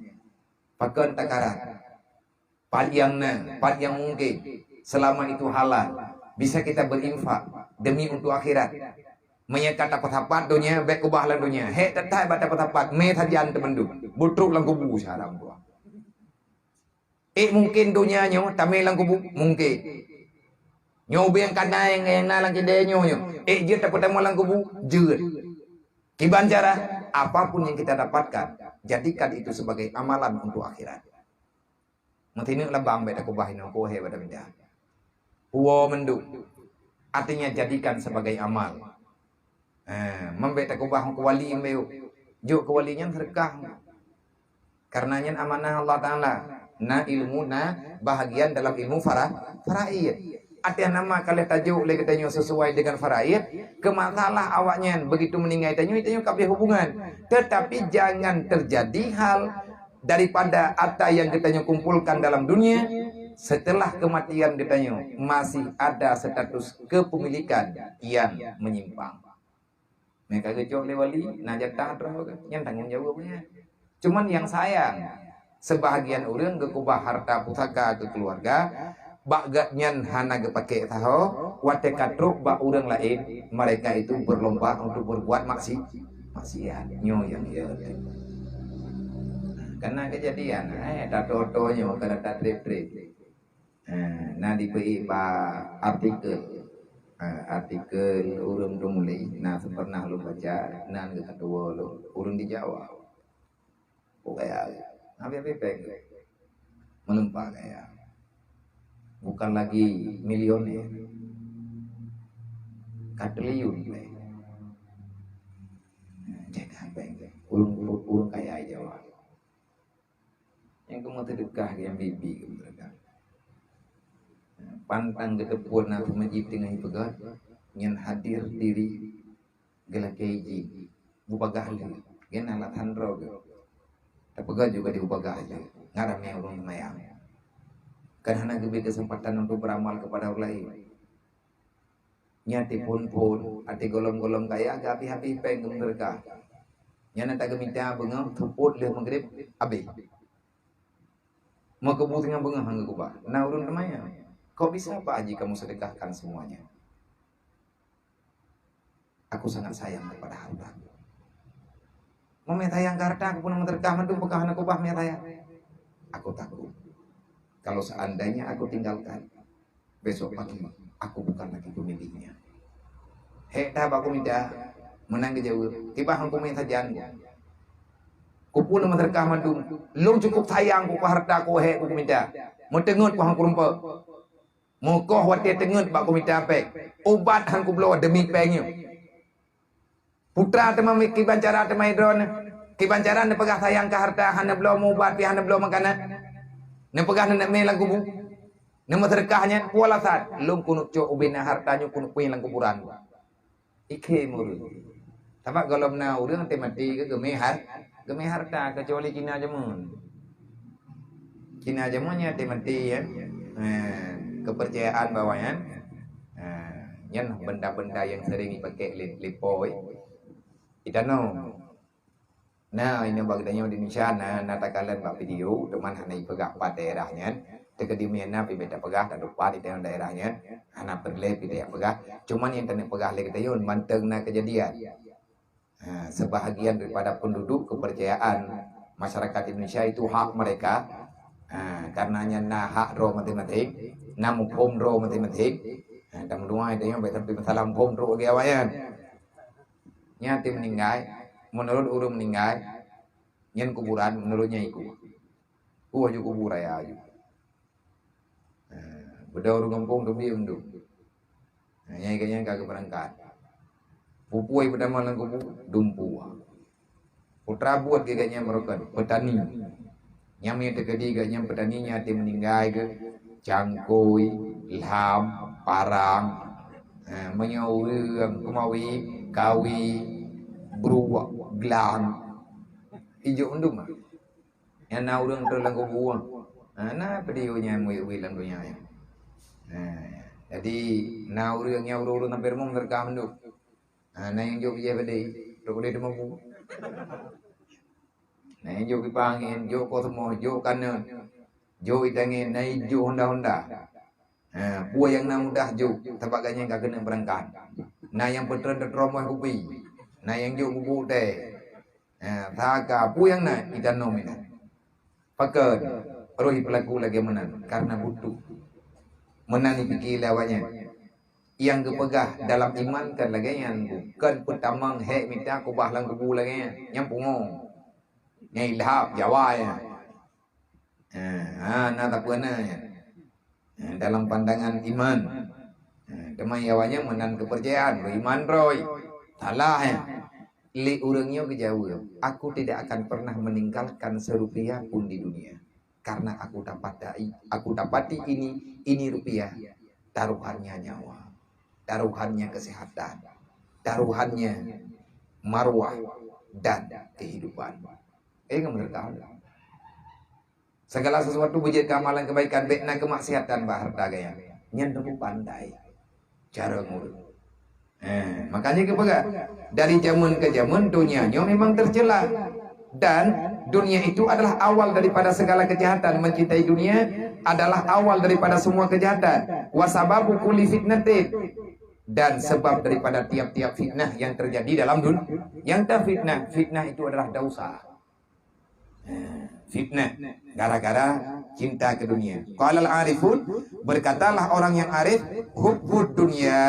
Pakon takarat? Pat nyang na, pat nyang mungken, selama itu halal, bisa kita berinfak demi untuk akhirat. Meunyoe ka tapeusapat donya, bék ubah lam donya. Hék that-that bak tapeusapat, mé sajan teumandum. Butrok lam kubu syara meutuah. Ék mungken donya nyoe tamé lam kubu? Mungken. Nyoe ubé nyang kana nyang, nyang na lam kidée nyoe nyoe. Ék jeuet tapeutamong lam kubu? Jeuet. Kiban cara, apapun yang kita dapatkan, jadikan itu sebagai amalan untuk akhirat. Meusineuk labang bék takubah inoe, kohe bak taminta. Puwoe mandum. Artinya jadikan sebagai amal. Eh, man bék takubah keu wali, bék jok keu wali nyan seudeukah. Karena nyan amanah Allah Taala. Na ilmu, na bahagian dalam ilmu fara-, faraid. Artinya nama ka lheueh tajok lé geutanyoe sesuai dengan faraid, keu masalah awaknyan begitu meuninggai tanyoe, tanyoe ka abéh hubungan. Tetapi jangan terjadi hal daripada harta yang geutanyoe kumpulkan dalam dunia, setelah kematian geutanyoe masih ada status kepemilikan yang menyimpang. Meuka geucok lé wali, na jatah droe, nyan tanggong jaweueb nyan. Cuman nyang sayang, sebahagian ureuëng geukubah harta pusaka keu keuluwarga, bak gobnyan hana geupakék saho, watée ka trok bak ureuëng laén, mereka itu berlomba untuk berbuat maksi-, maksiat. Nyoe nyang ya. Karena kejadian, eh, tato-to nyoe, kada tatreb-treb. Eh, na dipeuék bak artikel. Eh, artikel ureuëng tumuléh, na pernah lôn baca, nan geukeudua lôn, ureuëng di Jawa. Oh, kaya. Habis-habis péng. Meulumpa kaya. Bukan lagi milioner. Ka triliun péng. Cek péng. Ureuëng, ureuëng kaya Jawa. Nyang keumeung seudeukah nyang bibi keumeung seudeukah. Pantang geuteupeue na peumeujih teungoh jipeugah, nyan hadir diri geulakée jih. Bubagaih lé, gen alasan droe geuh. Tapeugah juga di bubagaih lé, ngon ramé ureuëng seumayang. Kan hana geubri keuseumpatan untuk beramal kepada ureuëng laén. Nyan tiphon-phon, até golom-golom kaya, geuhabéh-habéh péng geumeuseudekah. Nyan na tageumita beungoh, seupôt lheueh maghrib, habéh. Meukeubut singoh beungoh hana geukubah. Na ureuëng teumanyong, "Kok bisa, Pak Haji, kamu sedekahkan semuanya?" "Aku sangat sayang kepada harta." "Meumé sayang keu harta, aku pun meuteurkah mandum, peugah hana kubah mé sayang." "Aku takut, kalau seandainya aku tinggalkan, besok pagi aku bukan lagi pemiliknya." "Hék that bak kumita," meunan geujaweueb, "tibah hang kumé sajan." "Kupun meuteurkah mandum, lôn cukup sayang ku keu harta ku, hék ku kumita. Meuteungeut ku hang kurumpok. Meukoh watée teungeut bak kumita péng, ubat hang kubloe demi péng nyoe." Putra teuma mi-, kiban cara teuma droeneuh. Kiban cara neupeugah sayang keu harta, hana bloe meuubat pih hana bloe makanan. Neupeugah neuneuk mé lam kubu. Neumeuseudekah nyan, peue alasan? "Lôn keuneuk cok ubena harta nyoe keuneuk peue lam kuburan." Ikhé meureueng. Sabab gohlom na ureuëng até maté geuh geumé har-, geumé harta, keucuali Cina jameun. Cina jameun nyan até maté, ya. Eh, kepercayaan bahwa nyan, eh, nyan benda-benda nyang sering dipakai lé, lé po, eh. Di tanoh. Nah, inoe bak geutanyoe di Indonesia na, na takalon bak video, teuma hana ipeugah pat daerah nyan. Teukeudi meunyo na pih beta peugah, tadupat di daerah nyan. Hana peureulée pih tapeugah. Cuman nyang taneuk peugah lé geutanyoe mantong na kejadian. Ha, sebahagian daripada penduduk kepercayaan masyarakat Indonesia itu hak mereka. Ha, karena nyan na hak droe maséng-maséng, na muphom droe maséng-maséng. Ha, dan meudoa tanyoe bèk sampai masalah muphom droe lagèe awaknyan. Nyan até meuninggai, menurut ureueng meuninggai, nyan kuburan, menurut nyan ikôt. Ku aju kubu raya aju. Ha, beudôh ureueng gampông teubiet mandum. Ha, nyang ikat nyan ka geubeurangkat. Peue-peue peutamong lam kubu, dumpeue. Putra buet geuh gobnyan meureukan, peutani. Nyang meunyo teukeudi gobnyan peutani nyan até meuninggai geuh, cangkôi, lham, parang. Ha, meunyo ureueng keumawi, kawi, bruek, glang. Ijok mandum ah. Nyang na ureueng trok lam kubu. Ha, na peue di nyan murit-murit lam donya nyan. Ha, jadi na ureueng nyang ureueng-ureueng sampoe rumoh meuseudeukah mandum. Ha, na nyang jok bijèh keudè, trok keudè teuma bu. Na nyang jok kipah angén, jok koh seumoh, jok kaneut, jok ié tangieng, na nyang jok honda-honda. Ha, peue nyang na mudah jok, sabab gobnyan ka keuneuk beurangkat. Na nyang peutreun teutromoh kupi, na nyang jok bubuk teh. Ha, saka peue nyang na, itanom inan. Pakon roh ipeulaku lagèe meunan? Karena butuh. Meunan ipike lé awaknyan. Nyang geupeugah dalam iman kan lagèe nyan, bukon peutamong hék mita keubah lam kubu lagèe nyan. Nyan pungo. Nyan ilham, Jawa nyan. Ha, ha, na sapeue na nyan. Ha, dalam pandangan iman. Ha, teuma awaknyan meunan keupeurcayaan, beuiman droe. Salah nyan. Lé ureueng nyoe geujaweueb, "Aku tidak akan pernah meninggalkan serupiah pun di dunia. Karena aku dapati, aku dapati ini, ini rupiah, taruhannya nyawa, taruhannya kesehatan, taruhannya marwah dan kehidupan." Eh, ngon meureuka. Segala sesuatu beujeuet keu amalan keubaikan, bèk na keumaksiatan bak hareuta gaya. Nyan teupeu pandai cara ngurus. Eh, makanya geupeugah, dari jameun ke jameun donya nyoe memang tercela. Dan dunia itu adalah awal daripada segala kejahatan. Mencintai dunia adalah awal daripada semua kejahatan. Wa sababu kulli fitnatin. Dan sebab daripada tiap-tiap fitnah yang terjadi dalam dunia. Yang terfitnah, fitnah itu adalah dosa. Fitnah gara-gara cinta ke dunia. Qalal arifun, berkatalah orang yang arif, hubbud dunya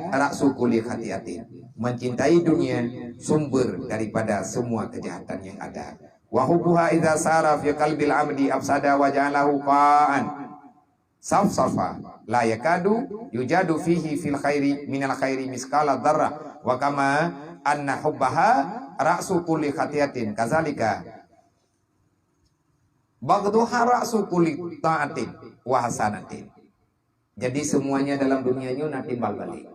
ra'su kulli khati'atin. Mencintai dunia sumber daripada semua kejahatan yang ada. Wa hubbuha idza sara fi qalbil abdi afsada wa ja'alahu qa'an safsafa, la yakadu yujadu fihi fil khairi minal khairi miskala dzarrah, wa kama anna hubbaha ra'su kulli khati'atin, kazalika baghduha ra'su kulli ta'atin wa hasanatin. Jadi semuanya dalam dunia nyoe na timbal balik.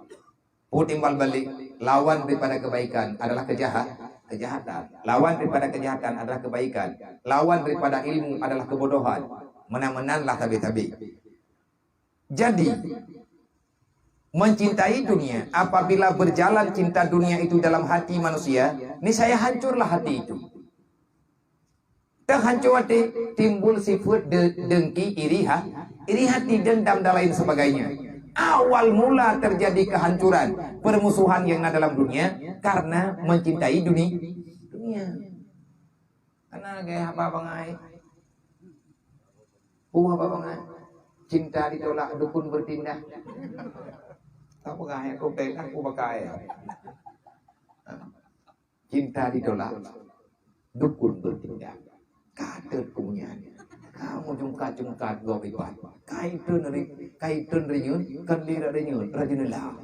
Peue timbal balik, lawan daripada kebaikan adalah kejahat, kejahatan. Lawan daripada kejahatan adalah kebaikan. Lawan daripada ilmu adalah kebodohan. Meunan-meunan lah tabe-tabe. Jadi, mencintai dunia, apabila berjalan cinta dunia itu dalam hati manusia, niscaya hancurlah hati itu. Teuhanco até, timbul sifeuet de-, dengki, iri ha-, iri hati, dendam dan lain sebagainya. Awal mula terjadi kehancuran, permusuhan yang na dalam dunia karena mencintai duni-, dunia. Karena gaya haba bangai. Buah haba bangai. Cinta ditolak, dukun berpindah. Apa gaya aku bek, aku pakai. Cinta ditolak, dukun bertindak. Ka teuh keumunyang. Kamu jungkat-jungkat gob iban. Kai teuh neri-, kai teuh rinyun, kan lira rinyun, rajin lah.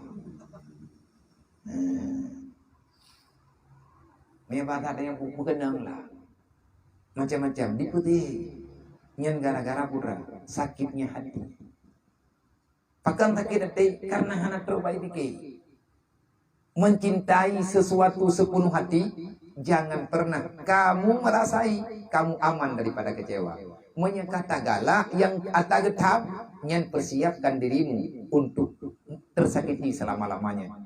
Hmm. Meunyo bahasa tanyoe beukeunong lah. Macam-macam diputéh. Nyan gara-gara putra sakitnya hati. Pakon sakét até? Karena hana trok bak pike. Mencintai sesuatu sepenuh hati, jangan pernah kamu merasai kamu aman daripada kecewa. Meunyo ka tagalak nyang ata geutham, nyan persiapkan dirimu untuk tersakiti selama-lamanya.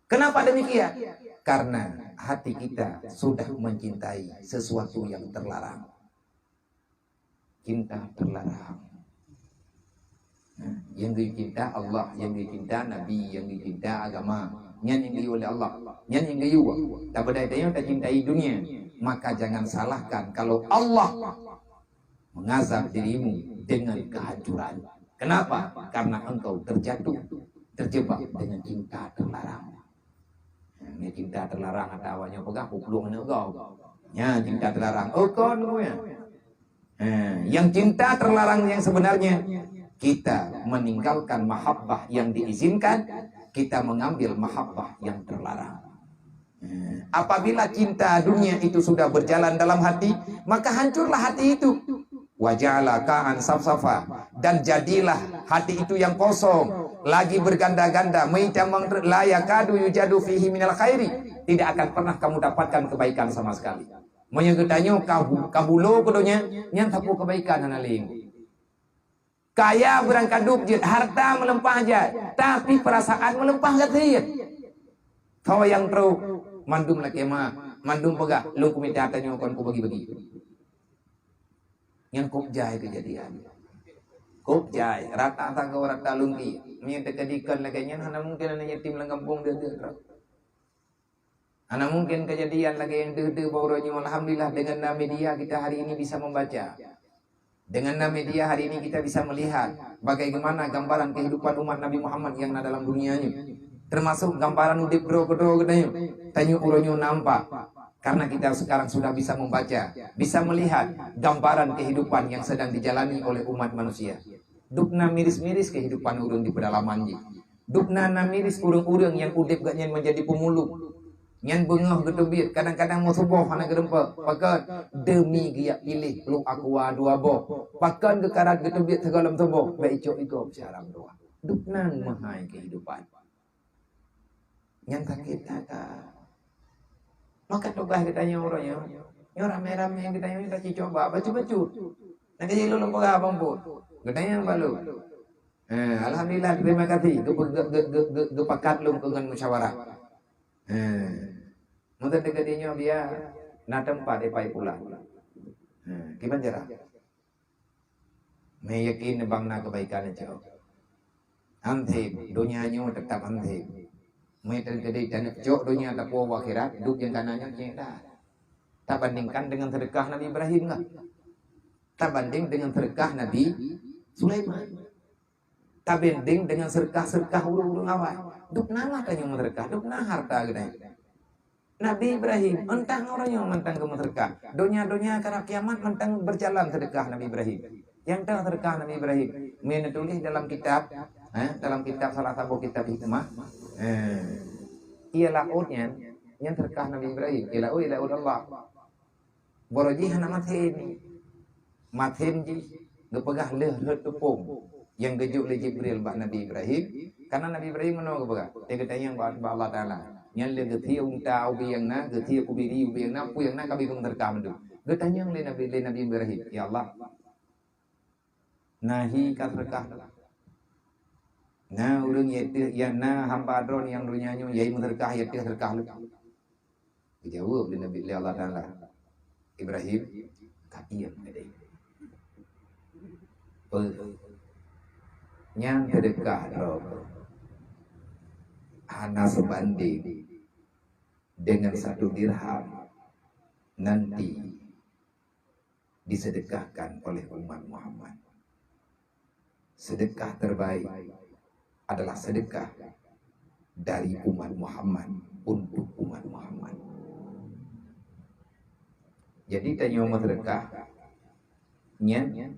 Kenapa demikian? Karena hati kita sudah mencintai sesuatu yang terlarang. Cinta terlarang. Nah, nyang geucinta Allah, nyang geucinta Nabi, nyang geucinta agama. Nyan nyang geuyue lé Allah. Nyan nyang geuyue. Tapi dai tanyoe tacintai dunia, maka jangan salahkan kalau Allah mengazab dirimu dengan kehancuran. Kenapa? Karena engkau terjatuh, terjebak dengan cinta terlarang. Nyan cinta terlarang, ata awak nyoe peugah, peuplueng aneuk gob. Nyan cinta terlarang. Oh, kon nyan. Ha, yang cinta terlarang yang sebenarnya, kita meninggalkan mahabbah yang diizinkan, kita mengambil mahabbah yang terlarang. Ha, apabila cinta dunia itu sudah berjalan dalam hati, maka hancurlah hati itu. Wa ja'ala ka'an safsafa, dan jadilah hati itu yang kosong, lagi berganda-ganda, meuitamang, la yakadu yujadu fihi minal khairi, tidak akan pernah kamu dapatkan kebaikan sama sekali. Meunyoe geutanyoe kabu-, kabulo keu donya, nyan sapeue kebaikan hana lé. Kaya beurangkadub jeuet, harta meuleumpah jai, tapi perasaan meuleumpah gasien. Tho nyang trok, mandum lakée ma, mandum peugah, lôn kumita tanyoe kon kubagi-bagi. Nyan kôb jai keujadian. Kôb jai, rata sagoe rata lungki. Meunyoe teukeudi kon lagée nyan, hana mungken aneuk yatim lam gampông deuh-deuh droe. Hana mungken keujadian lagée nyang deuh-deuh bak uroe nyoe. Alhamdulillah, dengan na media kita hari ini bisa membaca. Dengan na media hari ini kita bisa melihat bagaimana gambaran kehidupan umat Nabi Muhammad yang na dalam dunia nyoe. Termasuk gambaran udeb droe keudroe geutanyoe. Tanyoe uroe nyoe nampak. Karena kita sekarang sudah bisa membaca, bisa melihat gambaran kehidupan yang sedang dijalani oleh umat manusia. Dubna miris-miris kehidupan ureuëng di pedalaman jih. Dubna na miris ureuëng-ureuëng nyang udeb gobnyan menjadi peumuluk. Nyan beungoh geuteubiet, kadang-kadang meusuboh hana geureumpok. Pakon? Demi geujak piléh pluek aqua dua boh. Pakon geukarat geuteubiet sigohlom suboh? Bèk icok igob siaram dua. Dubna meuhai kehidupan. Nyan sakét that. Maka tugaih geutanyoe uroe nyoe, nyoe ramé-ramé geutanyoe nyoe taci cuba bacut-bacut. Nyang ka jilôn lôn peugah abang buet. Geutanyoe balu. Eh, alhamdulillah, terima kasih. Geu-, geu-, geu-, geu-, geu-, geupakat lôn keu ngon musyawarah. Eh. Mungken teuka di nyoe biar Na teumpat ipai pulan. Ha, kiban cara? Meuyakin bang na kebaikan cok. Anseb, donya nyoe teutap anseb. Meuteun keudeh taneuk cok donya tapuwoe u akhirat, duek nyang kana nyoe cek dah. Tabandingkan dengan sedekah Nabi Ibrahim lah. Tabanding dengan sedekah Nabi Sulaiman. Tabanding dengan sedekah-sedekah ureuëng-ureuëng awai. Dubna lah tanyoe meusedekah, dubna harta geutanyoe. Nabi Ibrahim, entah ngon uroe nyoe mantong geumeusedekah. Donya-donya karab kiamat mantong berjalan sedekah Nabi Ibrahim. Nyang teuh sedekah Nabi Ibrahim, meuneuk tuléh dalam kitab, eh, dalam kitab salah saboh kitab hikmah, eh, ié laôt nyan, nyan sedekah Nabi Ibrahim, ié laôt, ié laôt Allah. Barô jih hana masen. Masen jih geupeugah lheueh rhot teupông nyang geujok lé Jibril bak Nabi Ibrahim. Karena Nabi Ibrahim meunoe geupeugah, "Teukeutanyong bak, bak Allah Taala, nyan lé geuthie unta ubé nyang na, geuthie kubiri ubé nyang na, peue nyang na ka bri keu meuteureuka mandum." Geutanyong lé Nabi, lé Nabi Ibrahim, "Ya Allah, na hi ka teureukah? Na ureuëng nyang teuh, nyang na hamba droe nyang donya nyoe, nyang meuteureuka, nyang teuh teureukah lom?" Geujaweueb lé Nabi, lé Allah Taala, "Ibrahim, ka diem keudeh." Peue? Nyang teudeukah droe hana seubanding dengan satu dirham nanti disedekahkan oleh umat Muhammad. Sedekah terbaik adalah sedekah dari umat Muhammad untuk umat Muhammad. Jadi tanyoe meusedekah nyan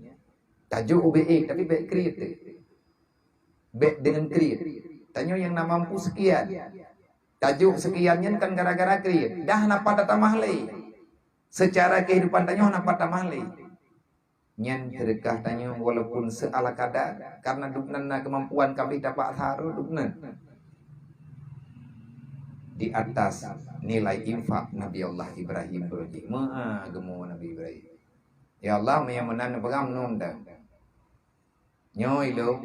tajok ubé ék, tapi bék kriet teuh. Bék deungon kriet. Tanyoe nyang na mampu sekian. Tajok sekian nyan kan gara-gara kriet. Dah na pat tatamah lé. Secara kehidupan tanyoe na pat tamah lé. Nyan sedekah tanyoe walaupun seala kadar, karena dubnan na kemampuan ka bri tapaksa droe dubnan. Di atas nilai infak Nabi Allah Ibrahim beureuji. Meuha geumo Nabi Ibrahim. Ya Allah, meunyoe meunan neupeugah meunan dah. Nyoe ilôn,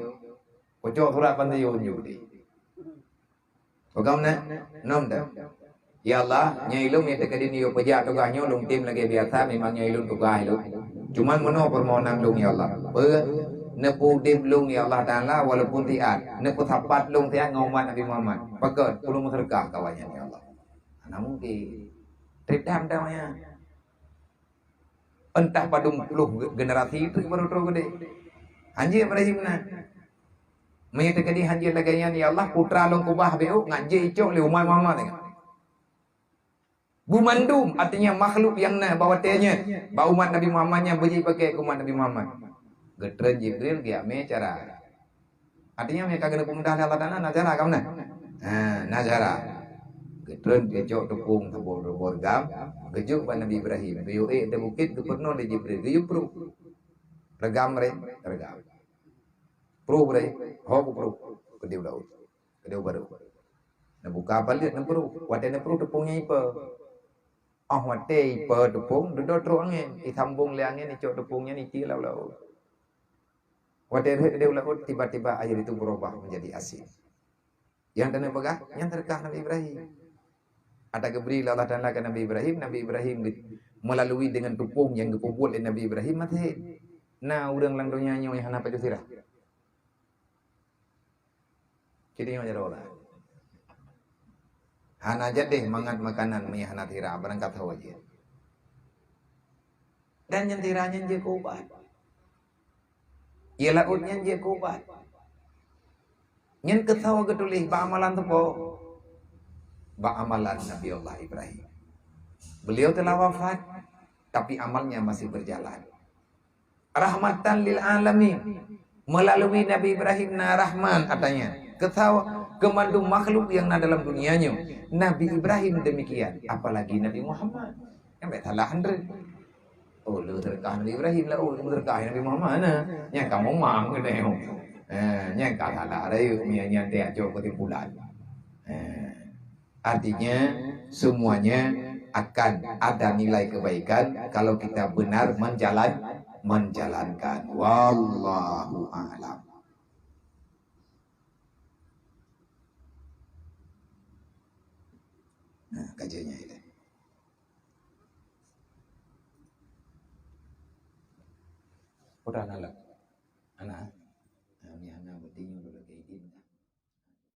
kucok surat pantayon jih. Peugah meunan, nom dah. Ya Allah, nyoe ilôn nyang teuka dini yue peujak tugaih nyoe lôn tem lagée biasa, memang nyoe ilôn tugaih ilôn. Cuman meunoe peumohonan lôn ya Allah. Peue? Neupeudeb lôn ya Allah Taala walaupun siat, neupeusapat lôn siat ngon umat Nabi Muhammad. Pakon? Ulôn meuseudeukah keu awaknyan ya Allah. Hana mungkin. Trép dam dah awaknyan. Entah padum ploh ge-, generasi teuk baru troh keudeh. Hanjeuet Ibrahim na. Meunyoe teukeudi hanjeuet lagée nyan, ya Allah, putra lôn keubah bék ngat jeuet icok lé umat Muhammad nyan. Bumandum, artinya makhluk nyang na bak watée nyan, bak umat Nabi Muhammad nyan beujeuet paké keu umat Nabi Muhammad. Geutreun Jibril geujak mé cara. Artinya, meunyoe ka keuneuk peumudah lé Allah Taala, na cara ka meunan. Ha, na cara. Geutreun geucok teupông saboh reugam, geujok bak Nabi Ibrahim. Geuyue ék di bukét geupeurunoe lé Jibril, geuyue pruh. Reugam ré, reugam. Pruh ré, ho geupruh, keudéh u laôt. Keudéh u barô. Neubuka paleuet neupruh, watée neupruh teupông nyan ipe. Oh, watée ipe teupông, dudoe trok angén, isambong lé angén, icok teupông nyan itie lam laôt. Watée rhot di laôt, tiba-tiba air itu berubah menjadi asin. Nyang tanyoe peugah, nyan seudeukah Nabi Ibrahim. Ata geubri lé Allah Taala keu Nabi Ibrahim, Nabi Ibrahim ge-, meulalu dengan teupông nyang geupeubuet lé Nabi Ibrahim maté. Na ureuëng lam donya nyoe nyang hana pajoh sira. Jadi nyoe jaroe lah. Hana jadeh mangat makanan meunyo hana sira, barangkasoe jih. Dan nyang sira nyan jeuet keu ubat. Ié laôt nyan jeuet keu ubat. Nyan keusoe geutuléh bak amalan soe po? Bak amalan Nabi Allah Ibrahim. Beliau telah wafat, tapi amalnya masih berjalan. Rahmatan lil alamin. Melalui Nabi Ibrahim na rahmat katanya. Keu sawa-, keu mandum makhluk nyang na dalam dunia nyoe. Nabi Ibrahim demikian, apalagi Nabi Muhammad. Nyang bék salah andre. Oh, le seudeukah Nabi Ibrahim lah, oh, le seudeukah Nabi Muhammad na. Nyang ka momang keunoe. Eh, nyang ka salah rayeuk, nyang, nyang teuka cok kesimpulan. Eh. Artinya, semuanya akan ada nilai kebaikan kalau kita benar menjalan-, menjalankan. Wallahu a'lam. Nah, kajiannya ini. Taala.